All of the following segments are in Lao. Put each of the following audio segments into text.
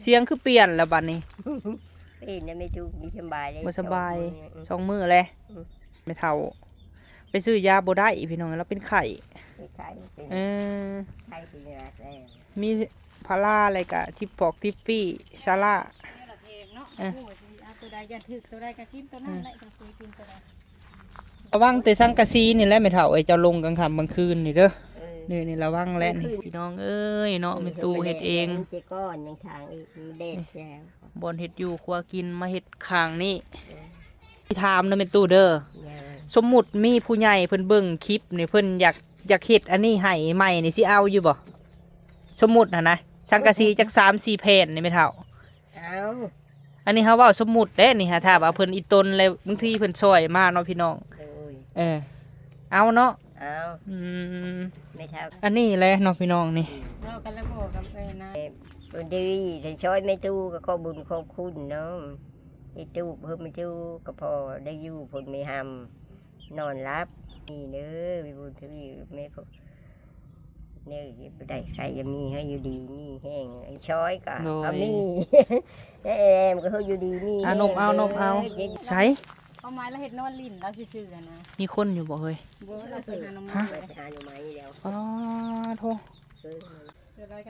ສຽງຄືປ່ຽນແລ້ວບັດນີ້. ເປັນນະແມ່ຕູ້ ມີສະບາຍເລີຍ ບໍ່ສະບາຍ ສອງມື້ ສອງມື້ແລ້ວ. ອືມ ແມ່ເຖົ້າໄປຊື້ຢາບໍ່ໄດ້ພີ່ນ້ອງ ລາວເປັນໄຂ້. ເປັນໄຂ້ ເປັນ ເອີ ໄຂ້ຊິແລ້ວ ມີພາລາ ແລ້ວກະທິບປອກທິບປີ້ ຊາລາ ແນວລະແພງເນາະ. ເອີ ໂອ້ຍ ເອົາຕົວໃດ ຢ້ານຖືກຕົວໃດກະກິນຕົວນັ້ນແຫຼະ ເອີ ເຈົ້າເຄີຍກິນຕົວໃດ. ລະວັງແຕ່ສັງກະສີນີ້ແຫຼະແມ່ເຖົ້າເອີຍ ເຈົ້າລົງກາງຄ່ຳກາງຄືນນີ້ເດີ. ເອີ ນີ້ ນີ້ລະວັງແຫຼະນີ້ ກາງຄືນ ພີ່ນ້ອງເອີຍເນາະ. ອືມ ແມ່ຕູ້ເຮັດເອງ ເຮັດເອງເສຍກ່ອນ ຍັງທາງອີກ ແດດແລ້ວ ບ່ອນເຮັດຢູ່ຄົວກິນ ມາເຮັດຂ້າງນີ້. ເອີ ຊິຖາມເດີແມ່ຕູ້ເດີ ເອີ ສົມມຸດມີຜູ້ໃຫຍ່ເພິ່ນເບິ່ງຄລິບນີ້ ເພິ່ນຢາກ ຢາກເຮັດອັນນີ້ໃຫ້ໃໝ່ນີ້ ຊິເອົາຢູ່ບໍ່? ສົມມຸດຫັ້ນນະ ສັງກະສີຈັກສາມສີ່ແຜ່ນນີ້ແມ່ເຖົ້າ. ເອົາ ອັນນີ້ເຮົາເວົ້າສົມມຸດເດ້ນີ້ ຖ້າວ່າເພິ່ນອີ່ຕົນແລ້ວ ບາງທີເພິ່ນຊ່ອຍມາເນາະພີ່ນ້ອງ. ໂດຍ ເອີ ເອົາເນາະ ເອົາ. ອືມ ແມ່ເຖົ້າ ອັນນີ້ແຫຼະເນາະພີ່ນ້ອງນີ້ ເວົ້າກັນແລ້ວບໍ່ກັບເອີຍນາ ເພິ່ນດີ ໄດ້ຊ່ອຍແມ່ຕູ້ ກໍຂອບບຸນຂອບຄຸນເນາະ. ແມ່ຕູ້ ເພິ່ນ ແມ່ຕູ້ກໍພໍໄດ້ຢູ່ພຸ້ນ ແມ່ຮ່ຳນອນຫຼັບ. ນີ້ເດີ ແມ່ບຸນທະວີ ແມ່ ແນວບໍ່ໄດ້ໃຄ ຢ່າມີໃຫ້ຢູ່ດີມີແຮງ ຊ່ອຍກໍ ໂດຍ ເອົາມີ ແອມກໍເຮົາຢູ່ດີມີແຮງ. ອ່ະ ນົມເອົາ ນົມເອົາ ເດີ ໃສ ຄວາມໝາຍລາວເຮັດນອນຫຼິ້ນລາວຊື່ໆຫັ້ນນະ. ມີຄົນຢູ່ບໍ່ເຮີ້ຍ? ບໍ່ ລາວໄປຫາໜໍ່ໄມ້ ຮະ ໄປຫາໜໍ່ໄມ້ແລ້ວ. ອໍ ໂທ ເອີ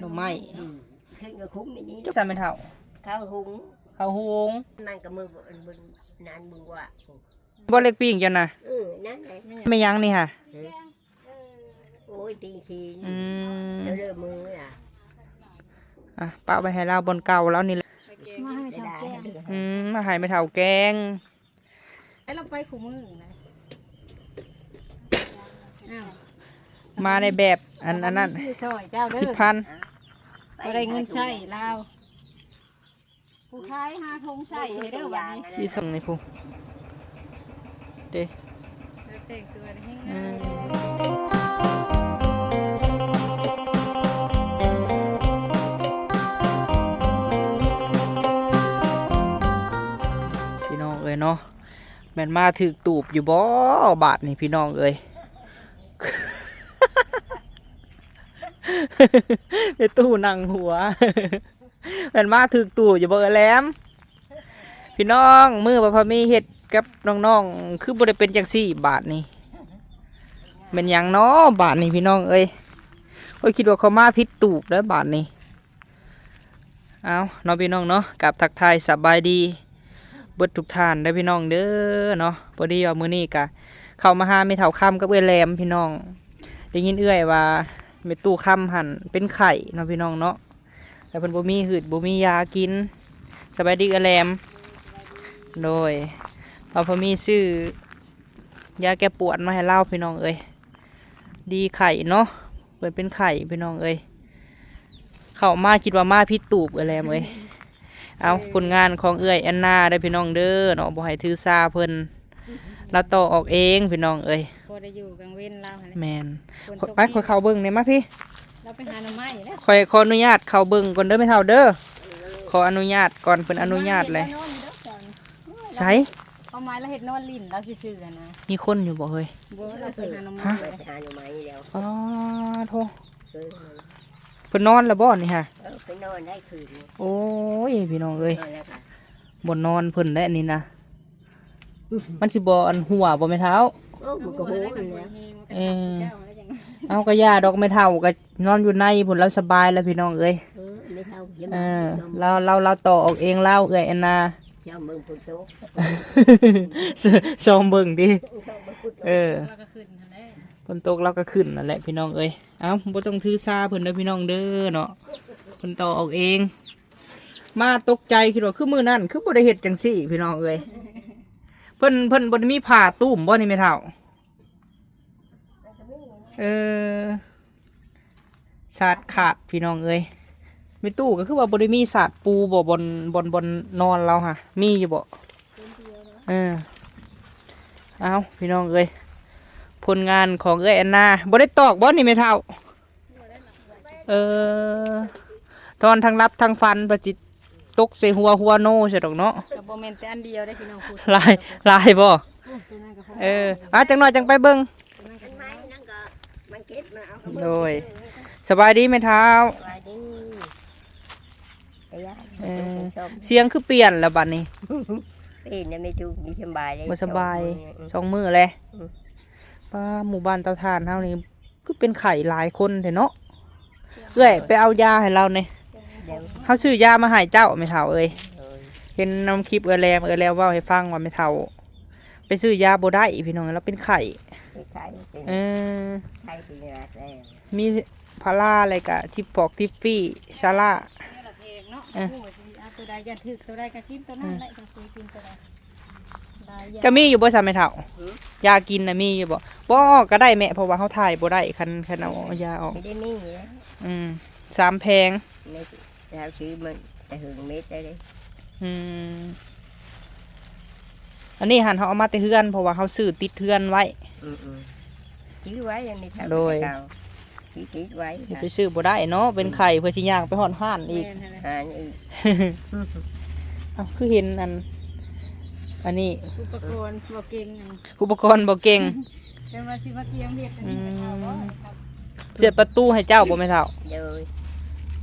ໜໍ່ໄມ້ ອືມ ຂຶ້ນກໍຄຸ້ມນີ້ ຈັກຊັ້ນແມ່ເຖົ້າ ເຂົ້າຫຸງ ເຂົ້າຫຸງ ມັນກໍມື້ ມື້ນັ້ນ ມື້ວ່າ ບໍ່ເລັກປີ້ງຈັ່ງນະ. ເອີ ນັ້ນແຫຼະ ແມ່ນຫຍັງນີ້ຫະ? ເອີ ໂອ້ຍ ຕີຂີ້ ອືມ ເລີະມືລະ. ອ່ະ ປະໄວ້ໃຫ້ລາວບ່ອນເກົ່າລາວນີ້ແຫຼະ ມາໃຫ້ເຖົ້າແກງ. ອືມ ມາໃຫ້ແມ່ເຖົ້າແກງ ໃຫ້ລາວໄປຄູ່ມື້ນະ. ອ້າວ ມາໃນແບບອັນ ອັນນັ້ນ ຊື້ຊ່ອຍເຈົ້າເດີ ສິບພັນ ບໍ່ໄດ້ເງິນໃຊ້ລາວ. ຜູ້ຂາຍຫາຖົງໃສ່ໃຫ້ເດີບັດນີ້ ສີສັງນີ້ພຸ້ນເດ້ ແຕ່ງຕົວໄດ້ແຮງງາມເດ້. ພີ່ນ້ອງເອີຍເນາະ ແມ່ນມາຖືກຕູບຢູ່ບໍ່ບາດນີ້ ພີ່ນ້ອງເອີຍ. ແມ່ຕູ້ນັ່ງຫົວ. ແມ່ນມາຖືກຕູ້ຢູ່ບໍ່ເອີຍແຫຼມ? ພີ່ນ້ອງ ມື້ວ່າພໍ່ມີເຮັດກັບນ້ອງໆ ຄືບໍ່ໄດ້ເປັນຈັ່ງຊີ້ບາດນີ້ ແມ່ນຫຍັງເນາະບາດນີ້ ພີ່ນ້ອງເອີຍ? ໂອ້ຍ ຄິດວ່າເຂົາມາຜິດຕູບແລ້ວບາດນີ້. ເອົາເນາະ ພີ່ນ້ອງເນາະ ກາບທັກທາຍສະບາຍດີ ເບິດທຸກທ່ານເດີພີ່ນ້ອງເດີເນາະ. ພໍດີວ່າມື້ນີ້ກະເຂົ້າມາຫາແມ່ເຖົ້າຄຳກັບເອື້ອຍແຫຼມພີ່ນ້ອງ. ໄດ້ຍິນເອື້ອຍວ່າແມ່ຕູ້ຄຳຫັ້ນເປັນໄຂ້ເນາະພີ່ນ້ອງເນາະ ແລ້ວເພິ່ນບໍ່ມີຮືດບໍ່ມີຢາກິນ. ສະບາຍດີເອື້ອຍແຫຼມ. ໂດຍ ວ່າພໍມີຊື້ ຢາແກ້ປວດມາໃຫ້ລາວພີ່ນ້ອງເອີຍ ດີໄຂ້ເນາະ ເພິ່ນເປັນໄຂ້ພີ່ນ້ອງເອີຍ. ເຂົ້າມາຄິດວ່າມາຜິດຕູບເອີຍແຫຼມເອີຍ. ເອົາ ເອີ ຜົນງານຂອງເອື້ອຍແອນນາເດີພີ່ນ້ອງເດີເນາະ ບໍ່ໃຫ້ຖືສາເພິ່ນ ລາວຕໍ່ອອກເອງພີ່ນ້ອງເອີຍ. ພໍໄດ້ຢູ່ກາງເວັນລາວຫັ້ນແຫຼະ. ແມ່ນ ໄປ ຂ້ອຍເຂົ້າເບິ່ງແດ່ມາພີ້ ລາວໄປຫາໜໍ່ໄມ້ແລ້ວ. ຂ້ອຍຂໍອະນຸຍາດເຂົ້າເບິ່ງກ່ອນເດີແມ່ເຖົ້າເດີ ຂໍອະນຸຍາດກ່ອນ ເພິ່ນອະນຸຍາດແລ້ວ. ໃສ? ຄວາມໝາຍລາວເຮັດນອນຫຼິ້ນລາວຊື່ໆຫັ້ນນະ. ມີຄົນຢູ່ບໍ່ເຮີ້ຍ? ບໍ່ ລາວໄປຫາໜໍ່ໄມ້. ຮະ? ໄປຫາໜໍ່ໄມ້ແລ້ວ. ອໍ ໂທ ເພິ່ນນອນແລ້ວບໍ່ນີ້ຫະ? ເອີ ເພິ່ນນອນໄດ້ຄືນນີ້. ໂອ້ຍ ພີ່ນ້ອງເອີຍ ນອນແລ້ວກະ ບ່ອນນອນເພິ່ນແຫຼະນີ້ນະ. ມັນຊິບໍ່ອັນຮົ່ວບໍ່ແມ່ເຖົ້າ? ໂອ້ ມັນກໍຮົ່ວແລ້ວ. ເອີ ເອົາ ກະຢ່າດອກ ແມ່ເຖົ້າກະນອນຢູ່ໃນພຸ້ນ ລາວສະບາຍແລ້ວພີ່ນ້ອງເອີຍ. ເອີ ແມ່ເຖົ້າ ເອີ ລາວ ລາວ ລາວຕໍ່ອອກເອງລາວ ເອື້ອຍແອນນາ. ຊອມເບິ່ງຝົນຕົກ ຊອມເບິ່ງຕິ. ເອີ ຝົນຕົກລາວກໍຂຶ້ນຫັ້ນແຫຼະພີ່ນ້ອງເອີຍ. ເອົ້າ ບໍ່ຕ້ອງຖືສາເພິ່ນເດີພີ່ນ້ອງເດີເນາະ ເພິ່ນຕໍ່ອອກເອງ. ມາຕົກໃຈ ຄິດວ່າຄືມື້ນັ້ນຄືບໍ່ໄດ້ເຮັດຈັ່ງຊີ້ພີ່ນ້ອງເອີຍ. ເພິ່ນ ເພິ່ນບໍ່ໄດ້ມີຜ້າຕຸ້ມບໍ່ນີ້ແມ່ເຖົ້າ? ເອີ ສາດຂາດພີ່ນ້ອງເອີຍ. ແມ່ຕູ້ກໍຄືວ່າບໍ່ໄດ້ມີສາດປູບໍ່ ບ່ອນ ບ່ອນ ບ່ອນນອນລາວຫະ ມີຢູ່ບໍ່? ເອີ ເອົ້າ ພີ່ນ້ອງເອີຍ ຜົນງານຂອງເອື້ອຍແອນນາ. ບໍ່ໄດ້ຕອກບໍ່ນີ້ແມ່ເຖົ້າ? ເອີ ນອນທັງຫຼັບທັງຝັນ ປະຈິດຕົກໃສ່ຫົວ ຫົວໂນໃສ່ດອກເນາະ. ກໍບໍ່ແມ່ນແຕ່ອັນດຽວເດ້ພີ່ນ້ອງ ຫຼາຍ ຫຼາຍບໍ່? ເອີ ອາ ຈັກໜ້ອຍຈັ່ງໄປເບິ່ງ. ໂດຍ ສະບາຍດີແມ່ເຖົ້າ. ສະບາຍດີ. ເອີ ສຽງຄືປ່ຽນແລ້ວບັດນີ້. ເປັນແລ້ວແມ່ຕຸກ ມີສະບາຍເລີຍ ບໍ່ສະບາຍ ສອງມື້ ສອງມື້ແລ້ວ. ອືມ ປ້າ ໝູ່ບ້ານເຕົາຖ່ານເຮົານີ້ ຄືເປັນໄຂ້ຫຼາຍຄົນແທ້ເນາະ. ເອື້ອຍໄປເອົາຢາໃຫ້ລາວແດ່. ເຮົາຊື້ຢາມາໃຫ້ເຈົ້າແມ່ເຖົ້າເອີຍ. ເຫັນນຳຄລິບເອື້ອຍແລມ ເອື້ອຍແລມເວົ້າໃຫ້ຟັງວ່າແມ່ເຖົ້າໄປຊື້ຢາບໍ່ໄດ້ພີ່ນ້ອງ ລາວເປັນໄຂ້. ເປັນໄຂ້ ເປັນ ເອີ ໄຂ້ເປັນແລ້ວ ມີພາລາ ແລ້ວກະທິບປອກທິບຟີ ຊາລາ ເອີ ເອົາຕົວໃດ ຢາກຖືກຕົວໃດກໍກິນຕົວນັ້ນແຫຼະ. ເຈົ້າມີຢູ່ບໍ່ຊະແມ່ເຖົ້າ? ຫື? ຢາກິນນະມີຢູ່ບໍ່? ບໍ່ອອກກໍໄດ້ແມ່ ເພາະວ່າເຮົາຖ່າຍບໍ່ໄດ້ ຄັນ ຄັນເອົາຢາອອກ. ບໍ່ໄດ້ມີ. ອືມ ສາມແຜງ ແມ່ເຮົາຊື້ມາແຕ່ເຫິງເມັດແລ້ວເດ້. ອືມ ອັນນີ້ຫັ້ນເຮົາເອົາມາແຕ່ເຮືອນ ເພາະວ່າເຮົາຊື້ຕິດເຮືອນໄວ້. ອືມໆ ຖືໄວ້ ອັນນີ້ ໂດຍ ຕິດໄວ້ ຊິໄປຊື້ບໍ່ໄດ້ເນາະ ເປັນໄຂ້ ເພື່ອຊິຍ່າງໄປຮອດຮ້ານອີກ. ແມ່ນ ຮ້ານອີກ. ເອົ້າ ຄືເຫັນອັນ ອັນນີ້ ອຸປະກອນບໍ່ເກັ່ງ ອຸປະກອນບໍ່ເກັ່ງ. ເພິ່ນວ່າຊິມາກຽມເຮັດອັນນີ້ ອືມ ເພິ່ນວ່າບໍ່ ສຽດປະຕູໃຫ້ເຈົ້າບໍ່ແມ່ເຖົ້າ? ໂດຍ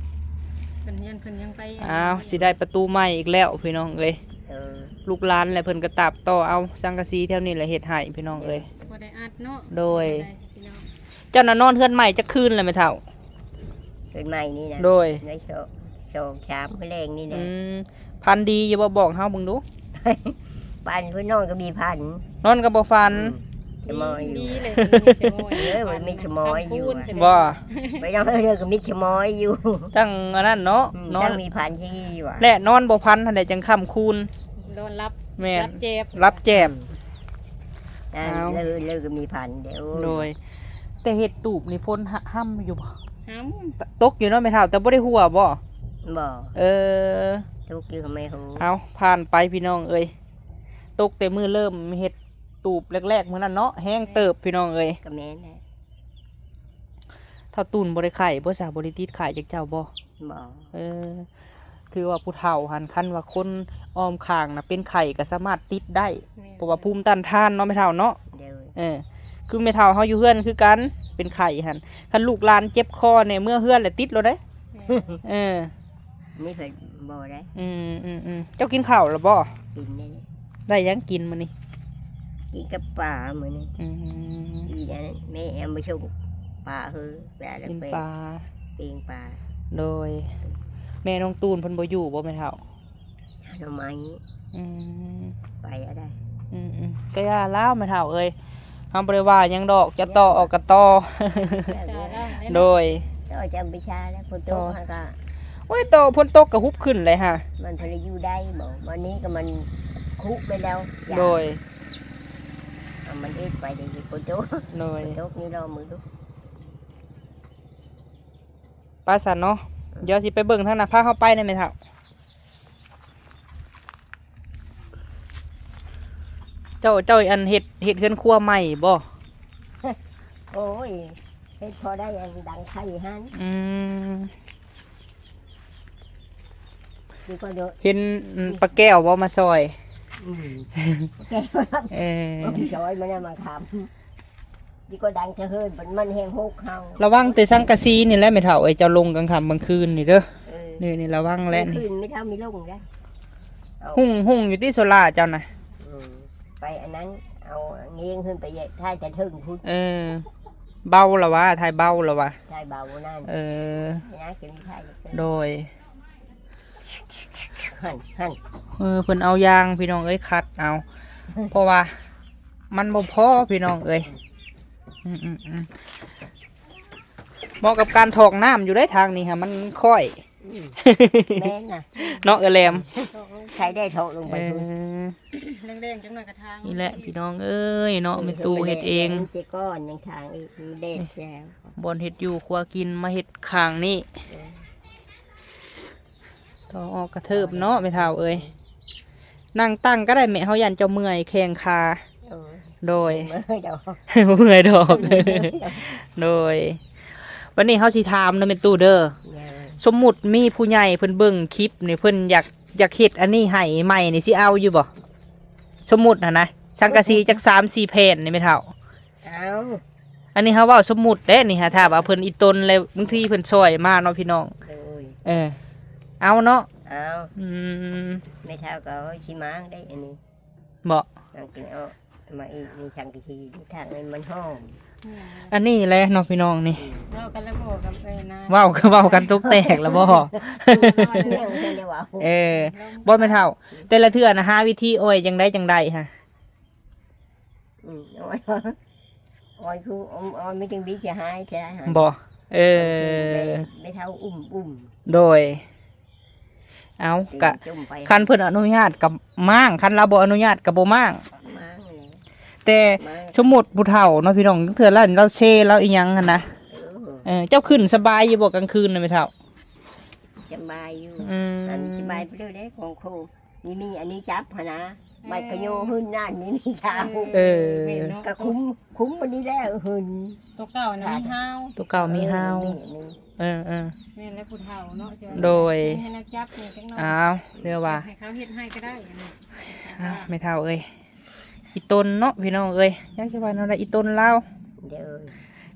ເພິ່ນຍັງ ເພິ່ນຍັງໄປ ອ້າວ ຊິໄດ້ປະຕູໃໝ່ອີກແລ້ວພີ່ນ້ອງເອີຍ. ເອີ ລູກຫຼານແຫຼະ ເພິ່ນກໍຕາບຕໍ່ເອົາສັງກະສີແຖວນີ້ແຫຼະເຮັດໃຫ້ພີ່ນ້ອງເອີຍ. ບໍ່ໄດ້ອັດເນາະ. ໂດຍ ໄດ້ພີ່ນ້ອງ. ເຈົ້ານະນອນເຮືອນໃໝ່ຈັກຄືນແລ້ວແມ່ເຖົ້າ? ເຮືອນໃໝ່ນີ້ນະ? ໂດຍ ໄດ້ສອງ ສອງສາມມື້ແລງນີ້ແຫຼະ. ອືມ ຝັນດີຢູ່ບໍ່? ບອກເຮົາເບິ່ງດູ. ຝັນ ເພິ່ນນອນກໍມີຝັນ ນອນກໍບໍ່ຝັນ. ອືມ ສະໝອຍຢູ່ ດີເລີຍ ມີສະໝອຍ. ເອີ ມັນມີສະໝອຍຢູ່. ບໍ່ ໄປນອນເຮືອນກໍມີສະໝອຍຢູ່ ຕັ້ງອັນນັ້ນເນາະ. ອືມ ນອນ ຕັ້ງມີຝັນທີ່ນີ້ວ່າ ແລະນອນບໍ່ຝັນຫັ້ນແຫຼະຈັ່ງຄ້ຳຄູນ ນອນຫຼັບ. ແມ່ນ ຫຼັບແຈບ ຫຼັບແຈບ. ອືມ ອ້າວ ເລີ ເລີກໍມີຝັນເດ້. ໂດຍ ແຕ່ເຮັດຕູບນີ້ຝົນຫະ ຫ້ຳຢູ່ບໍ່? ຫ້ຳ ຕົກຢູ່ເນາະແມ່ເຖົ້າ ແຕ່ບໍ່ໄດ້ຮົ່ວບໍ່? ບໍ່ ເອີ ຕົກຢູ່ກໍໄມ່ຮູ້. ເອົາ ຜ່ານໄປພີ່ນ້ອງເອີຍ. ຕົກແຕ່ມື້ເລີ່ມເຮັດຕູບແລກໆມື້ນັ້ນເນາະ ແຮງເຕີບພີ່ນ້ອງເອີຍ. ກໍແມ່ນແຫຼະ ທ້າວຕູນບໍ່ໄດ້ໄຂ້ບໍ່ຊະ? ບໍ່ໄດ້ຕິດໄຂ້ຈັກເຈົ້າບໍ່? ບໍ່ ເອີ ຖືວ່າຜູ້ເຖົ້າຫັ້ນ ຄັນວ່າຄົນອ້ອມຂ້າງນະເປັນໄຂ້ກໍສາມາດຕິດໄດ້. ແມ່ນ ເພາະວ່າພູມຕ້ານທານເນາະແມ່ເຖົ້າເນາະ. ໂດຍ ເອີ ຄືແມ່ເຖົ້າເຮົາຢູ່ເຮືອນຄືກັນ ເປັນໄຂ້ຫັ້ນ ຄັນລູກຫຼານເຈັບຄໍແດ່ ເມືອເຮືອນແລ້ວຕິດໂລດເດ້. ແມ່ນ ເອີ ນີ້ເພິ່ນບໍ່ໄດ້. ອືມໆໆ ເຈົ້າກິນເຂົ້າແລ້ວບໍ່? ກິນແລ້ວ. ໄດ້ຫຍັງກິນມື້ນີ້? ກິນກັບປາມື້ນີ້. ອືມ ອີ່ນັ້ນແມ່ແອມມາສົ່ງປາເຮີ ແປແລ້ວ ກິນປາ ເປັງປາ. ໂດຍ ແມ່ນ້ອງຕູນເພິ່ນບໍ່ຢູ່ບໍ່ແມ່ເຖົ້າ? ຫາໜໍ່ໄມ້. ອືມ ໄປແລ້ວໄດ. ອືມໆ ກໍຢ່າລາວແມ່ເຖົ້າເອີຍ ເຮົາບໍ່ໄດ້ວ່າຫຍັງດອກ ຈະຕໍ່ອອກກໍຕໍ່. ໂດຍ ຕໍ່ຈຳວິຊາແລ້ວ ຝົນຕົກ ໂອ້ຍ ຕໍ່ຝົນຕົກກໍຮຸບຂຶ້ນເລີຍຫາ. ມັນພໍໄດ້ຢູ່ໄດ້ບໍ່? ວັນນີ້ກໍມັນຄຸໄປແລ້ວ. ໂດຍ ເອົາມັນເຮັດໄປເດ ຝົນຕົກ. ໂດຍ ຝົນຕົກນີ້ລໍມືດູ. ໄປຊັ້ນເນາະ ດຽວຊິໄປເບິ່ງທາງໜ້າ ພາເຮົາໄປແດ່ແມ່ເຖົ້າ. ເຈົ້າ ເຈົ້າອັນເຮັດ ເຮັດເຮືອນຄົວໃໝ່ບໍ່? ໂອ້ຍ ເຮັດພໍໄດ້ອັນດັງໄຟຫັ້ນ. ອືມ ດີກວ່າເດີ ເຫັນ ອືມ ປ້າແກ້ວບໍ່ມາຊ່ອຍ? ອືມ ປ້າແກ້ວ ເອີ ມາຊ່ອຍ ມານຳມາຄຳ. ດີກວ່າດັງແຕ່ເຮີນ ມັນແຮງຫົກເຮົາ. ລະວັງແຕ່ສັງກະສີນີ້ແຫຼະແມ່ເຖົ້າເອີຍ ເຈົ້າລົງກາງຄ່ຳກາງຄືນນີ້ເດີ. ເອີ ນີ້ ນີ້ລະວັງແຫຼະນີ້ ຄືນແມ່ເຖົ້າມີລົງໄດ໋. ເອົາ ຮຸ່ງ ຮຸ່ງຢູ່ຕິໂຊລາເຈົ້ານະ. ເອີ ໄປອັນນັ້ນ ເອົາເງງຂຶ້ນໄປຖ່າຍແຕ່ເທິງພຸ້ນ. ເອີ ເບົາລະຫວາ ຖ່າຍເບົາລະຫວາ ຖ່າຍເບົານັ້ນ. ເອີ ໂດຍ ຫັ້ນ ຫັ້ນ ເອີ ເພິ່ນເອົາຢາງພີ່ນ້ອງເອີຍ ຂັດເອົາ ເພາະວ່າມັນບໍ່ພໍພີ່ນ້ອງເອີຍ. ອືມໆໆ ເໝາະກັບການຖອກນ້ຳຢູ່ເດ້ ທາງນີ້ຫາ ມັນຄ້ອຍ. ອືມ ແມ່ນນະ ເນາະ ເອື້ອຍແຫຼມ ໃຊ້ໄດ້ຖອກລົງໄປພຸ້ນ. ເອີ ແດງໆ ຈັກໜ້ອຍກະທາງ ນີ້ແຫຼະພີ່ນ້ອງເອີຍເນາະ ແມ່ຕູ້ເຮັດເອງ. ເສຍກ່ອນ ຍັງທາງອີກ ແດດແລ້ວ ບ່ອນເຮັດຢູ່ຄົວກິນ ມາເຮັດຂ້າງນີ້. ເອີ ຕໍ່ອອກກະເທີບເນາະແມ່ເຖົ້າເອີຍ. ນັ່ງຕັ້ງກໍໄດ້ແມ່ ເຮົາຢ້ານເຈົ້າເມື່ອຍແຂ້ງຂາ. ໂດຍ ໂດຍ ບໍ່ເມື່ອຍດອກ ບໍ່ເມື່ອຍດອກ. ໂດຍ ບັດນີ້ເຮົາຊິຖາມເດີແມ່ຕູ້ເດີ. ໂດຍ ສົມມຸດມີຜູ້ໃຫຍ່ເພິ່ນເບິ່ງຄລິບນີ້ ເພິ່ນຢາກ ຢາກເຮັດອັນນີ້ໃຫ້ໃໝ່ນີ້ ຊິເອົາຢູ່ບໍ່? ສົມມຸດຫັ້ນນະ ສັງກະສີຈັກສາມສີ່ແຜ່ນນີ້ແມ່ເຖົ້າ. ເອົາ ອັນນີ້ເຮົາເວົ້າສົມມຸດເດ້ນີ້ຫາ ຖ້າວ່າເພິ່ນອີ່ຕົນແລ້ວ ບາງທີເພິ່ນຊ່ອຍມາເນາະພີ່ນ້ອງ. ໂດຍ ເອີ ເອົາເນາະ. ອ້າວ ອືມ ແມ່ເຖົ້າກໍຊິມາງໄດ້ອັນນີ້ ບໍ່ ນາງກິນເອົາມາອີກ ມີສັງກະສີຢູ່ທາງນີ້ມັນຫອມ. ອັນນີ້ແຫຼະເນາະພີ່ນ້ອງນີ້ ອືມ ເວົ້າກັນແລ້ວບໍ່ກັບເອີນາ ເວົ້າ ເວົ້າກັນຕົກແຕກແລ້ວບໍ່? ຍັງບໍ່ທັນໄດ້ເວົ້າ ເອີ ບໍ່ແມ່ເຖົ້າ ແຕ່ລະເທື່ອນະຫາວິທີອ້ອຍຈັ່ງໃດຈັ່ງໃດຫະ? ອືມ ໂອ້ຍ ໂອ້ຍ ຄື ໂອ້ຍ ມີແຕ່ບີຈະຫາຍແທ້ຫະ ບໍ່? ເອີ ແມ່ເຖົ້າອຸ້ມໆ ໂດຍ ເອົາ ກະ ຄັນເພິ່ນອະນຸຍາດກໍມ້າງ ຄັນລາວບໍ່ອະນຸຍາດກໍບໍ່ມ້າງ ມ້າງແຫຼະ ແຕ່ສົມມຸດຜູ້ເຖົ້າເນາະພີ່ນ້ອງ ເທື່ອລາວເຊລາວອີ່ຫຍັງຫັ້ນນະ ເອີ ເອີ ເຈົ້າຂຶ້ນສະບາຍຢູ່ບໍ່ກາງຄືນນະແມ່ເຖົ້າ? ສະບາຍຢູ່ ອືມ ອັນສະບາຍໄປເລີຍເດ້ ຂອງໂຄ ມີ ມີອັນນີ້ຈັບຫັ້ນນະ ເອີ ບັດກະໂຍຫຶນນັ້ນ ມີ ມີຈັບ ເອີ ເອີ ແມ່ນເນາະ ກະຄຸມ ຄຸມອັນນີ້ແລ້ວຫຶນ ຕົວເກົ່ານະມີຮາວ ຕົວເກົ່າມີຮາວ ເອີ ເອີ ເອີ ແມ່ນແລ້ວຜູ້ເຖົ້າເນາະ ໂດຍ ໃຫ້ນັກຈັບນີ້ຈັກໜ້ອຍ ອ້າວ ເລື່ອງວ່າ ໃຫ້ເຂົາເຮັດໃຫ້ກໍໄດ້ ອ້າວ ແມ່ເຖົ້າເອີຍ ອີ່ຕົນເນາະພີ່ນ້ອງເອີຍ ຍັງຊິວ່າແນວໃດ ອີ່ຕົນລາວ ໂດຍ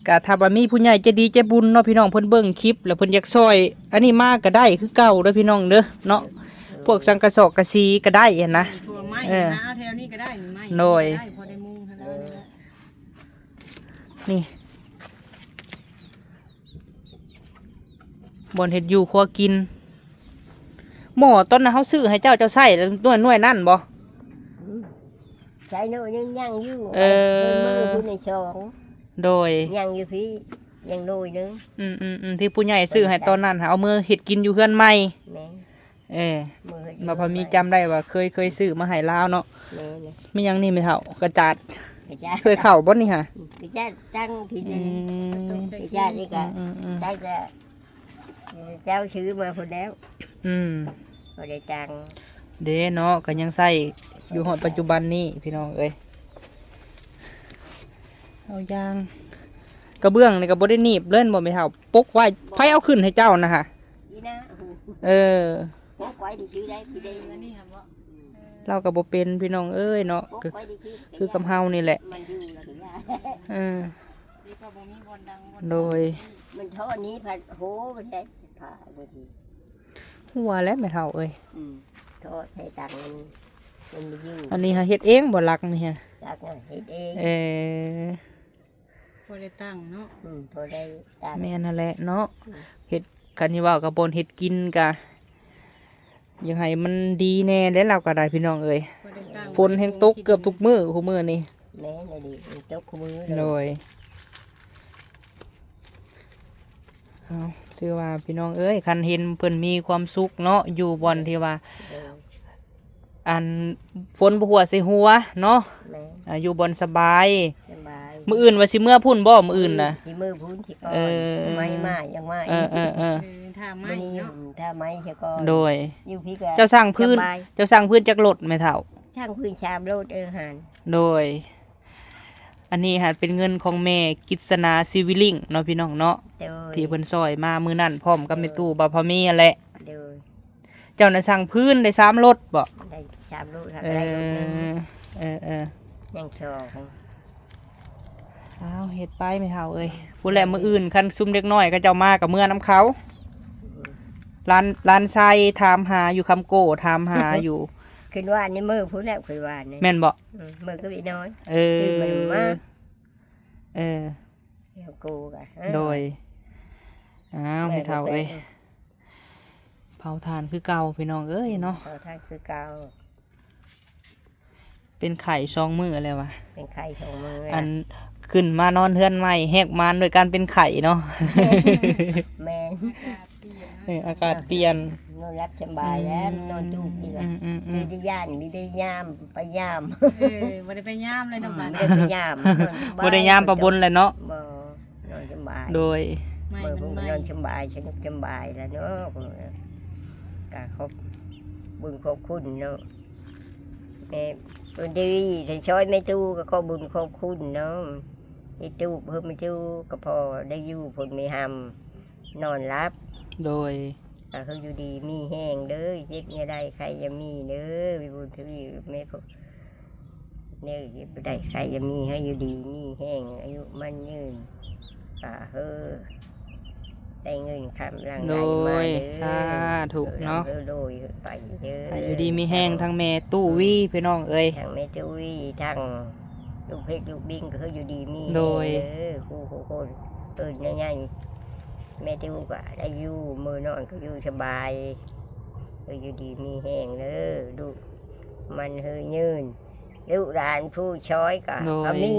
ກະຖ້າວ່າມີຜູ້ໃຫຍ່ໃຈດີໃຈບຸນເນາະພີ່ນ້ອງ ເພິ່ນເບິ່ງຄລິບແລ້ວເພິ່ນຢາກຊ່ອຍອັນນີ້ມາກໍໄດ້ຄືເກົ່າເດີພີ່ນ້ອງເດີເນາະ ພວກສັງກະສອກກະສີກໍໄດ້ຫັ້ນນະ ເອີ ເອົາແຖວນີ້ກໍໄດ້ ໂດຍ ພໍໄດ້ມຸງຫັ້ນແລ້ວນີ້ແຫຼະ ນີ້ ບ່ອນເຮັດຢູ່ຄົວກິນ ໝໍ້ຕອນນັ້ນເຮົາຊື້ໃຫ້ເຈົ້າ ເຈົ້າໃຊ້ໜ່ວຍ ໜ່ວຍນັ້ນບໍ່? ອືມ ໃຊ້ໜ່ວຍຍັງ ຍັງຢູ່ ເອີ ເພິ່ນມື້ພຸ້ນໃນຊ່ອງ ໂດຍ ຍັງຢູ່ພີ້ ຍັງໜ່ວຍໜຶ່ງ ອືມໆໆ ທີ່ຜູ້ໃຫຍ່ຊື້ໃຫ້ຕອນນັ້ນ ເອົາມືເຮັດກິນຢູ່ເຮືອນໃໝ່ ແມ່ນ ເອີ ມາພໍມີຈຳໄດ້ວ່າເຄີຍ ເຄີຍຊື້ມາໃຫ້ລາວເນາະ ແມ່ນ ມີຫຍັງນີ້ແມ່ເຖົ້າ? ກະຈາດ ກະຈາດ ຖ້ວຍເຂົ້າບໍ່ນີ້ຫະ? ອືມ ກະຈາດຕັ້ງທີ່ນີ້ ອືມ ກະຈາດນີ້ກະ ອືມໆໆ ຕັ້ງແຕ່ເຈົ້າຊື້ມາພຸ້ນແລ້ວ ອືມ ບໍ່ໄດ້ຕັ້ງ ເດ້ເນາະ ກໍຍັງໃຊ້ຢູ່ຮອດປັດຈຸບັນນີ້ພີ່ນ້ອງເອີຍ ເອົາຢ່າງ ກະເບື້ອງນີ້ກໍບໍ່ໄດ້ໜີບເລີຍບໍ່ແມ່ເຖົ້າ ປົກໄວ້ ໃຜເອົາຂຶ້ນໃຫ້ເຈົ້ານະຫະ? ອີ່ນາ ເອີ ປົກໄວ້ຊື່ໄດ້ ພີ່ໄດ້ ອັນນີ້ຫະບໍ່? ລາວກໍບໍ່ເປັນພີ່ນ້ອງເອີຍເນາະ ປົກໄວ້ຊື່ ຄືກັບເຮົານີ້ແຫຼະ ມັນຢູ່ລະກໍຢ່າ ເອີ ດີກວ່າບໍ່ມີບ່ອນດັງ ໂດຍ ມັນທໍ່ນີ້ພັດ ໂຫ ມັນໄດ້ຜ້າບໍ່ດີ ຫົວແລ້ວແມ່ເຖົ້າເອີຍ ອືມ ທໍ່ໃສ່ຕັງມັນ ມັນບໍ່ຢູ່ ອັນນີ້ຫາເຮັດເອງບໍ່? ຫຼັກນີ້ຫາ ຫຼັກນະເຮັດເອງ ເອີ ພໍໄດ້ຕັ້ງເນາະ ອືມ ພໍໄດ້ຕັ້ງ ແມ່ນຫັ້ນແຫຼະເນາະ ອືມ ເຮັດ ຄັນຊິເວົ້າກັບບ່ອນເຮັດກິນກະ ຢາກໃຫ້ມັນດີແດ່ເດ້ລາວກໍໄດ້ພີ່ນ້ອງເອີຍ ຝົນແຮ່ງຕົກເກືອບທຸກມື້ ຄູ່ມື້ນີ້ ແມ່ນອີ່ຫຼີ ຕົກຄູ່ມື້ເລີຍ ໂດຍ ເອົາ ຖືວ່າພີ່ນ້ອງເອີຍ ຄັນເຫັນເພິ່ນມີຄວາມສຸກເນາະ ຢູ່ບ່ອນທີ່ວ່າ ໂດຍ ອັນ ຝົນບໍ່ຫົວໃສ່ຫົວເນາະ ແມ່ນ ອ່າ ຢູ່ບ່ອນສະບາຍ ສະບາຍ ມື້ອື່ນວ່າຊິເມືອພຸ້ນບໍ່? ມື້ອື່ນນະ ຊິເມືອພຸ້ນຊິກ່ອນ ເອີ ໄມ້ມາ ຍັງມາ ເອີ ເອີ ເອີ ເອີ ຖ້າໄມ້ເນາະ ຖ້າໄມ້ຊະກ່ອນ ໂດຍ ຢູ່ພີ້ກໍ ເຈົ້າສ້າງພື້ນ ເຈົ້າສ້າງພື້ນຈັກໂລດແມ່ເຖົ້າ? ສ້າງພື້ນສາມໂລດ ເອີ ຫັ້ນ ໂດຍ ອັນນີ້ຫາເປັນເງິນຂອງແມ່ກິດສະນາ ຊີວິລິງ ເນາະ ພີ່ນ້ອງເນາະ ໂດຍ ທີ່ເພິ່ນຊ່ອຍມາມື້ນັ້ນ ພ້ອມກັບແມ່ຕູ້ ໂດຍ ບ່າວພາມີຫັ້ນແຫຼະ ໂດຍ ເຈົ້ານະສ້າງພື້ນໄດ້ສາມໂລດບໍ? ໄດ້ສາມໂລດ ເອີ ໄດ້ໂລດໜຶ່ງ ເອີ ເອີ ຍັງສອງ ອ້າວ ເຮັດໄປແມ່ເຖົ້າເອີຍ ພຸ້ນແຫຼະ ມື້ອື່ນຄັນຊຸມເດັກນ້ອຍເຂົາເຈົ້າມາກໍເມືອນຳເຂົາ ອືມ ຫຼານ ຫຼານຊາຍຖາມຫາຢູ່ ຄຳໂກ້ຖາມຫາຢູ່ ຄືວານນີ້ມື້ພຸ້ນແຫຼະ ຄືວານນີ້ ແມ່ນບໍ? ອືມ ມື້ກໍອີນ້ອຍ ເອີ ຄືມັນມາ ເອີ ແລ້ວໂກກະ ໂດຍ ອ້າວ ແມ່ເຖົ້າເອີຍ ເຜົາຖ່ານຄືເກົ່າພີ່ນ້ອງເອີຍເນາະ ເຜົາຖ່ານຄືເກົ່າ ເປັນໄຂ້ສອງມື້ແລ້ວວ່າ ເປັນໄຂ້ສອງມື້ແລ້ວ ອັນ ຂຶ້ນມານອນເຮືອນໃໝ່ ແຫກມານດ້ວຍການເປັນໄຂ້ເນາະ ແມ່ນ ອາກາດປ່ຽນ ເອີ ອາກາດປ່ຽນ ນອນຫຼັບສະບາຍແລ້ວ ອືມ ນອນຈູບນີ້ລະ ອືມໆໆ ມີແຕ່ຢ້ານ ມີແຕ່ຍາມ ໄປຢາມ ເອີ ບໍ່ໄດ້ໄປຍາມເລີຍເນາະ ອືມ ບາດ ບໍ່ໄດ້ໄປຍາມ ນອນສະບາຍ ບໍ່ໄດ້ຍາມປະບົນແຫຼະເນາະ ບໍ່ ນອນສະບາຍ ໂດຍ ໄມ້ມັນ ເບິ່ງ ໄມ້ ນອນສະບາຍ ສະໜຸກສະບາຍລະເນາະ ກະຂອບບຸນຂອບຄຸນເນາະ ແມ່ບຸນດີ ທີ່ຊ່ອຍແມ່ຕູ້ ກໍຂອບບຸນຂອບຄຸນເນາະ ເຮັດຕູບເພີ່ມແມ່ຕູ້ ກໍພໍໄດ້ຢູ່ພົ້ນມີຮຳ ນອນຫຼັບ ໂດຍ ອ່າ ເຮົາຢູ່ດີມີແຮງເດີ ເຈັບຢ່າໄດ້ ໄຂ້ຢ່າມີເດີ ມີບຸນທະວີ ແມ່ ເນີ ເຈັບບໍ່ໄດ້ ໄຂ້ຢ່າມີ ໃຫ້ຢູ່ດີມີແຮງ ອາຍຸໝັ້ນຍືນ ອ່າ ເຮີ ໄດ້ເງິນຄຳຫຼັ່ງໄຫຼມາເດີ ໂດຍ ສາທຸເນາະ ເອີ ໂດຍ ໄປເດີ ໃຫ້ຢູ່ດີມີແຮງທັງແມ່ຕູ້ວີ ພີ່ນ້ອງເອີຍ ທັງແມ່ຕູ້ວີ ທັງລູກເພັດລູກບິງ ກໍຄືຢູ່ດີມີແຮງເດີ ໂດຍ ຄູ່ໆຄົນ ເອີ ໃຫຍ່ໆ ແມ່ຕູ້ກໍໄດ້ຢູ່ ມື້ນອນກໍຢູ່ສະບາຍ ເອີ ຢູ່ດີມີແຮງເດີ ລູກໝັ້ນເຮີຍຍືນ ລູກຫຼານຜູ້ຊ່ອຍກໍ ໂດຍ ກໍມີ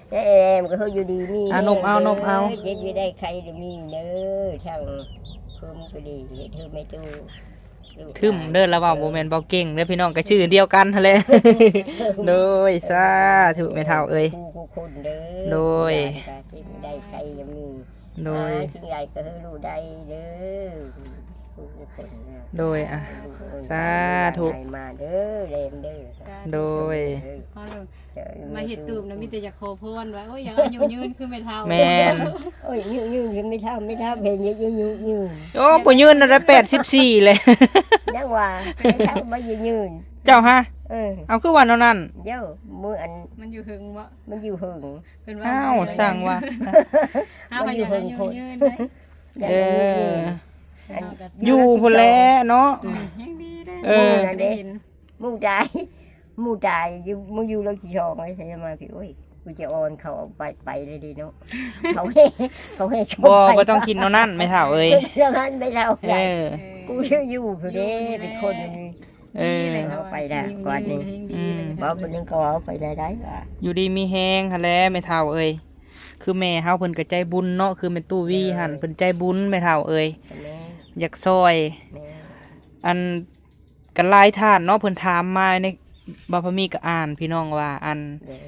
ແມ່ແອມກໍຄືຢູ່ດີມີແຮງ ອ່ະ ນົມເອົາ ນົມເອົາ ເດີ ເຈັບຢ່າໄດ້ ໄຂ້ຢ່າມີເດີ ທັງຄົນກໍດີ ເຮັດເຮືອນແມ່ຕູ້ ທຶ້ມເດີ ລາວເວົ້າບໍ່ແມ່ນເວົ້າເກັ່ງເດີພີ່ນ້ອງ ກໍຊື່ດຽວກັນຫັ້ນແຫຼະ ໂດຍ ສາທຸ ແມ່ເຖົ້າເອີຍ ຄູ່ໆຄົນເດີ ໂດຍ ເຈັບຢ່າໄດ້ ໄຂ້ຢ່າມີ ໂດຍ ຫາສິ່ງໃດກໍໃຫ້ຮູ້ໄດ້ເດີ ທຸກໆຄົນເດີ ໂດຍ ອ່ະ ສາທຸ ໃຫ້ມາເດີ ແລມເດີ ໂດຍ ມາເຮັດຕູບນະ ມີແຕ່ຢາກຂໍພອນວ່າ ໂອ້ຍ ຢາກອາຍຸຍືນຄືແມ່ເຖົ້າ ແມ່ນ ໂອ້ຍ ອາຍຸຍືນຄືແມ່ເຖົ້າ ແມ່ເຖົ້າເຫັນອາຍຸຍືນ ໂອ້ ບໍ່ຍືນນະ ແປດສິບສີ່ແຫຼະ ຍັງວ່າແມ່ເຖົ້າມາອາຍຸຍືນ ເຈົ້າຫະ ເອີ ເອົາ ຄືວ່າແນວນັ້ນ ເຈົ້າ ມື້ອັນ ມັນຢູ່ເທິງບໍ່ ມັນຢູ່ເທິງ ເພິ່ນວ່າ ອ້າວ ຊ່າງວ່າ ເຮົາກໍຢາກອາຍຸຍືນເດ້ ເອີ ຢູ່ພຸ້ນແຫຼະເນາະ ອືມ ຍັງດີເດ້ ເອີ ໄດ້ເຫັນ ໝູ່ຕາຍ ໝູ່ຕາຍຢູ່ ໝູ່ຢູ່ເລື່ອງທີ່ສອງເລີຍ ໃສ່ມາພີ່ ໂອ້ຍ ກູຈະອ່ອນເຂົາເອົາໄປ ໄປເລີຍເດ້ເນາະ ເຂົາແຫ່ ເຂົາແຫ່ຊົນ ບໍ່ ໄປ ບໍ່ຕ້ອງຄິດແນວນັ້ນແມ່ເຖົ້າເອີຍ ເຮັດແນວນັ້ນແມ່ເຖົ້າ ເອີ ກູຢູ່ ຢູ່ພຸ້ນເດ້ ເປັນຄົນ ເອີ ເອົາໄປໄດ້ກ່ອນນີ້ ອືມ ເວົ້າຜູ້ໜຶ່ງກໍເວົ້າໄປໄດ້ໄດ້ວ່າ ຢູ່ດີມີແຮງຫັ້ນແຫຼະແມ່ເຖົ້າເອີຍ ຄືແມ່ເຮົາເພິ່ນກໍໃຈບຸນເນາະ ຄືແມ່ຕູ້ວີຫັ້ນ ເອີ ເພິ່ນໃຈບຸນແມ່ເຖົ້າເອີຍ ແມ່ນ ຢາກຊ່ອຍ ແມ່ນ ອັນ ກໍຫຼາຍທ່ານເນາະ ເພິ່ນຖາມມາໃນ ບ່າວພາມີກໍອ່ານ ພີ່ນ້ອງວ່າ ອັນ ໂດຍ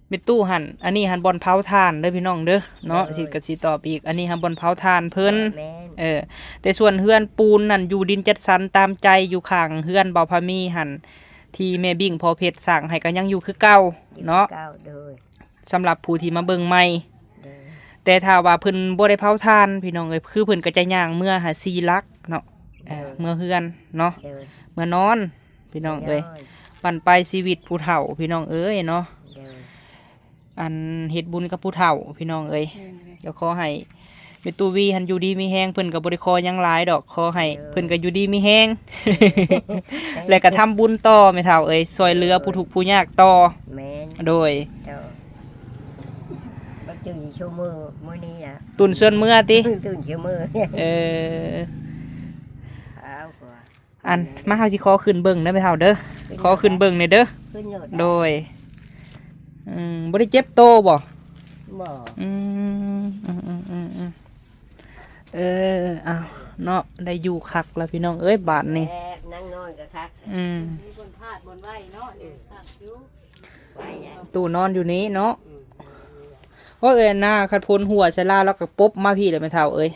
ແມ່ຕູ້ຫັ້ນ ອັນນີ້ຫັ້ນບ່ອນເຜົາຖ່ານເດີພີ່ນ້ອງເດີເນາະ ໂດຍ ຊິ ກໍຊິຕອບອີກ ອັນນີ້ຫັ້ນບ່ອນເຜົາຖ່ານເພິ່ນ ແມ່ນ ເອີ ແຕ່ສ່ວນເຮືອນປູນນັ້ນ ຢູ່ດິນຈັດສັນຕາມໃຈ ຢູ່ຂ້າງເຮືອນບ່າວພາມີຫັ້ນ ທີ່ແມ່ບິ້ງພໍ່ເພັດສ້າງໃຫ້ ກໍຍັງຢູ່ຄືເກົ່າເນາະ ຢູ່ຄືເກົ່າ ໂດຍ ສຳລັບຜູ້ທີ່ມາເບິ່ງໃໝ່ ໂດຍ ແຕ່ຖ້າວ່າເພິ່ນບໍ່ໄດ້ເຜົາຖ່ານ ພີ່ນ້ອງເອີຍ ຄືເພິ່ນກໍຈະຍ່າງເມືອຫາສີ່ຫຼັກເນາະ ເອີ ໂດຍ ເມືອເຮືອນເນາະ ໂດຍ ເມືອນອນ ພີ່ນ້ອງເອີຍ ໂດຍ ບັ້ນປາຍຊີວິດຜູ້ເຖົ້າ ພີ່ນ້ອງເອີຍເນາະ ໂດຍ ອັນເຮັດບຸນກັບຜູ້ເຖົ້າ ພີ່ນ້ອງເອີຍ ໂດຍ ກໍຂໍໃຫ້ ແມ່ຕູ້ວີຫັ້ນຢູ່ດີມີແຮງ ເພິ່ນກໍບໍ່ໄດ້ຂໍຫຍັງຫຼາຍດອກ ຂໍໃຫ້ ເອີ ເພິ່ນກໍຢູ່ດີມີແຮງ ແລະກໍທຳບຸນຕໍ່ແມ່ເຖົ້າເອີຍ ຊ່ອຍເຫຼືອ ເອີ ຜູ້ທຸກຜູ້ຍາກຕໍ່ ແມ່ນ ໂດຍ ເຈົ້າ ບໍ່ຕື່ນຊິເມືອມື້ນີ້ນະ ຕື່ນຊວນເມືອຕິ ຕື່ນຊິເມືອ ເອີ ເອົາ ອັນ ມາ ເຮົາຊິຂໍຂຶ້ນເບິ່ງເດີແມ່ເຖົ້າເດີ ຂຶ້ນ ຂໍຂຶ້ນເບິ່ງແດ່ເດີ ຂຶ້ນໂລດ ໂດຍ ອືມ ບໍ່ໄດ້ເຈັບໂຕບໍ່? ບໍ່ ອືມ ອືມ ເອີ ເອົາເນາະ ໄດ້ຢູ່ຄັກແລ້ວພີ່ນ້ອງເອີຍ ບາດນີ້ ແມ່ນນອນກໍຄັກ ອືມ ມີບ່ອນພາດບ່ອນໄວ້ເນາະ ເອີ ຄັກຢູ່ ໄວ້ ຕູ້ນອນຢູ່ນີ້ເນາະ ອືມ ໂອ້ຍ ເອີຍ ໜ້າ ຄັນຝົນຫົວໃສ່ລາວ ລາວກໍປົບມາພີ້ແຫຼະແມ່ເຖົ້າເອີຍ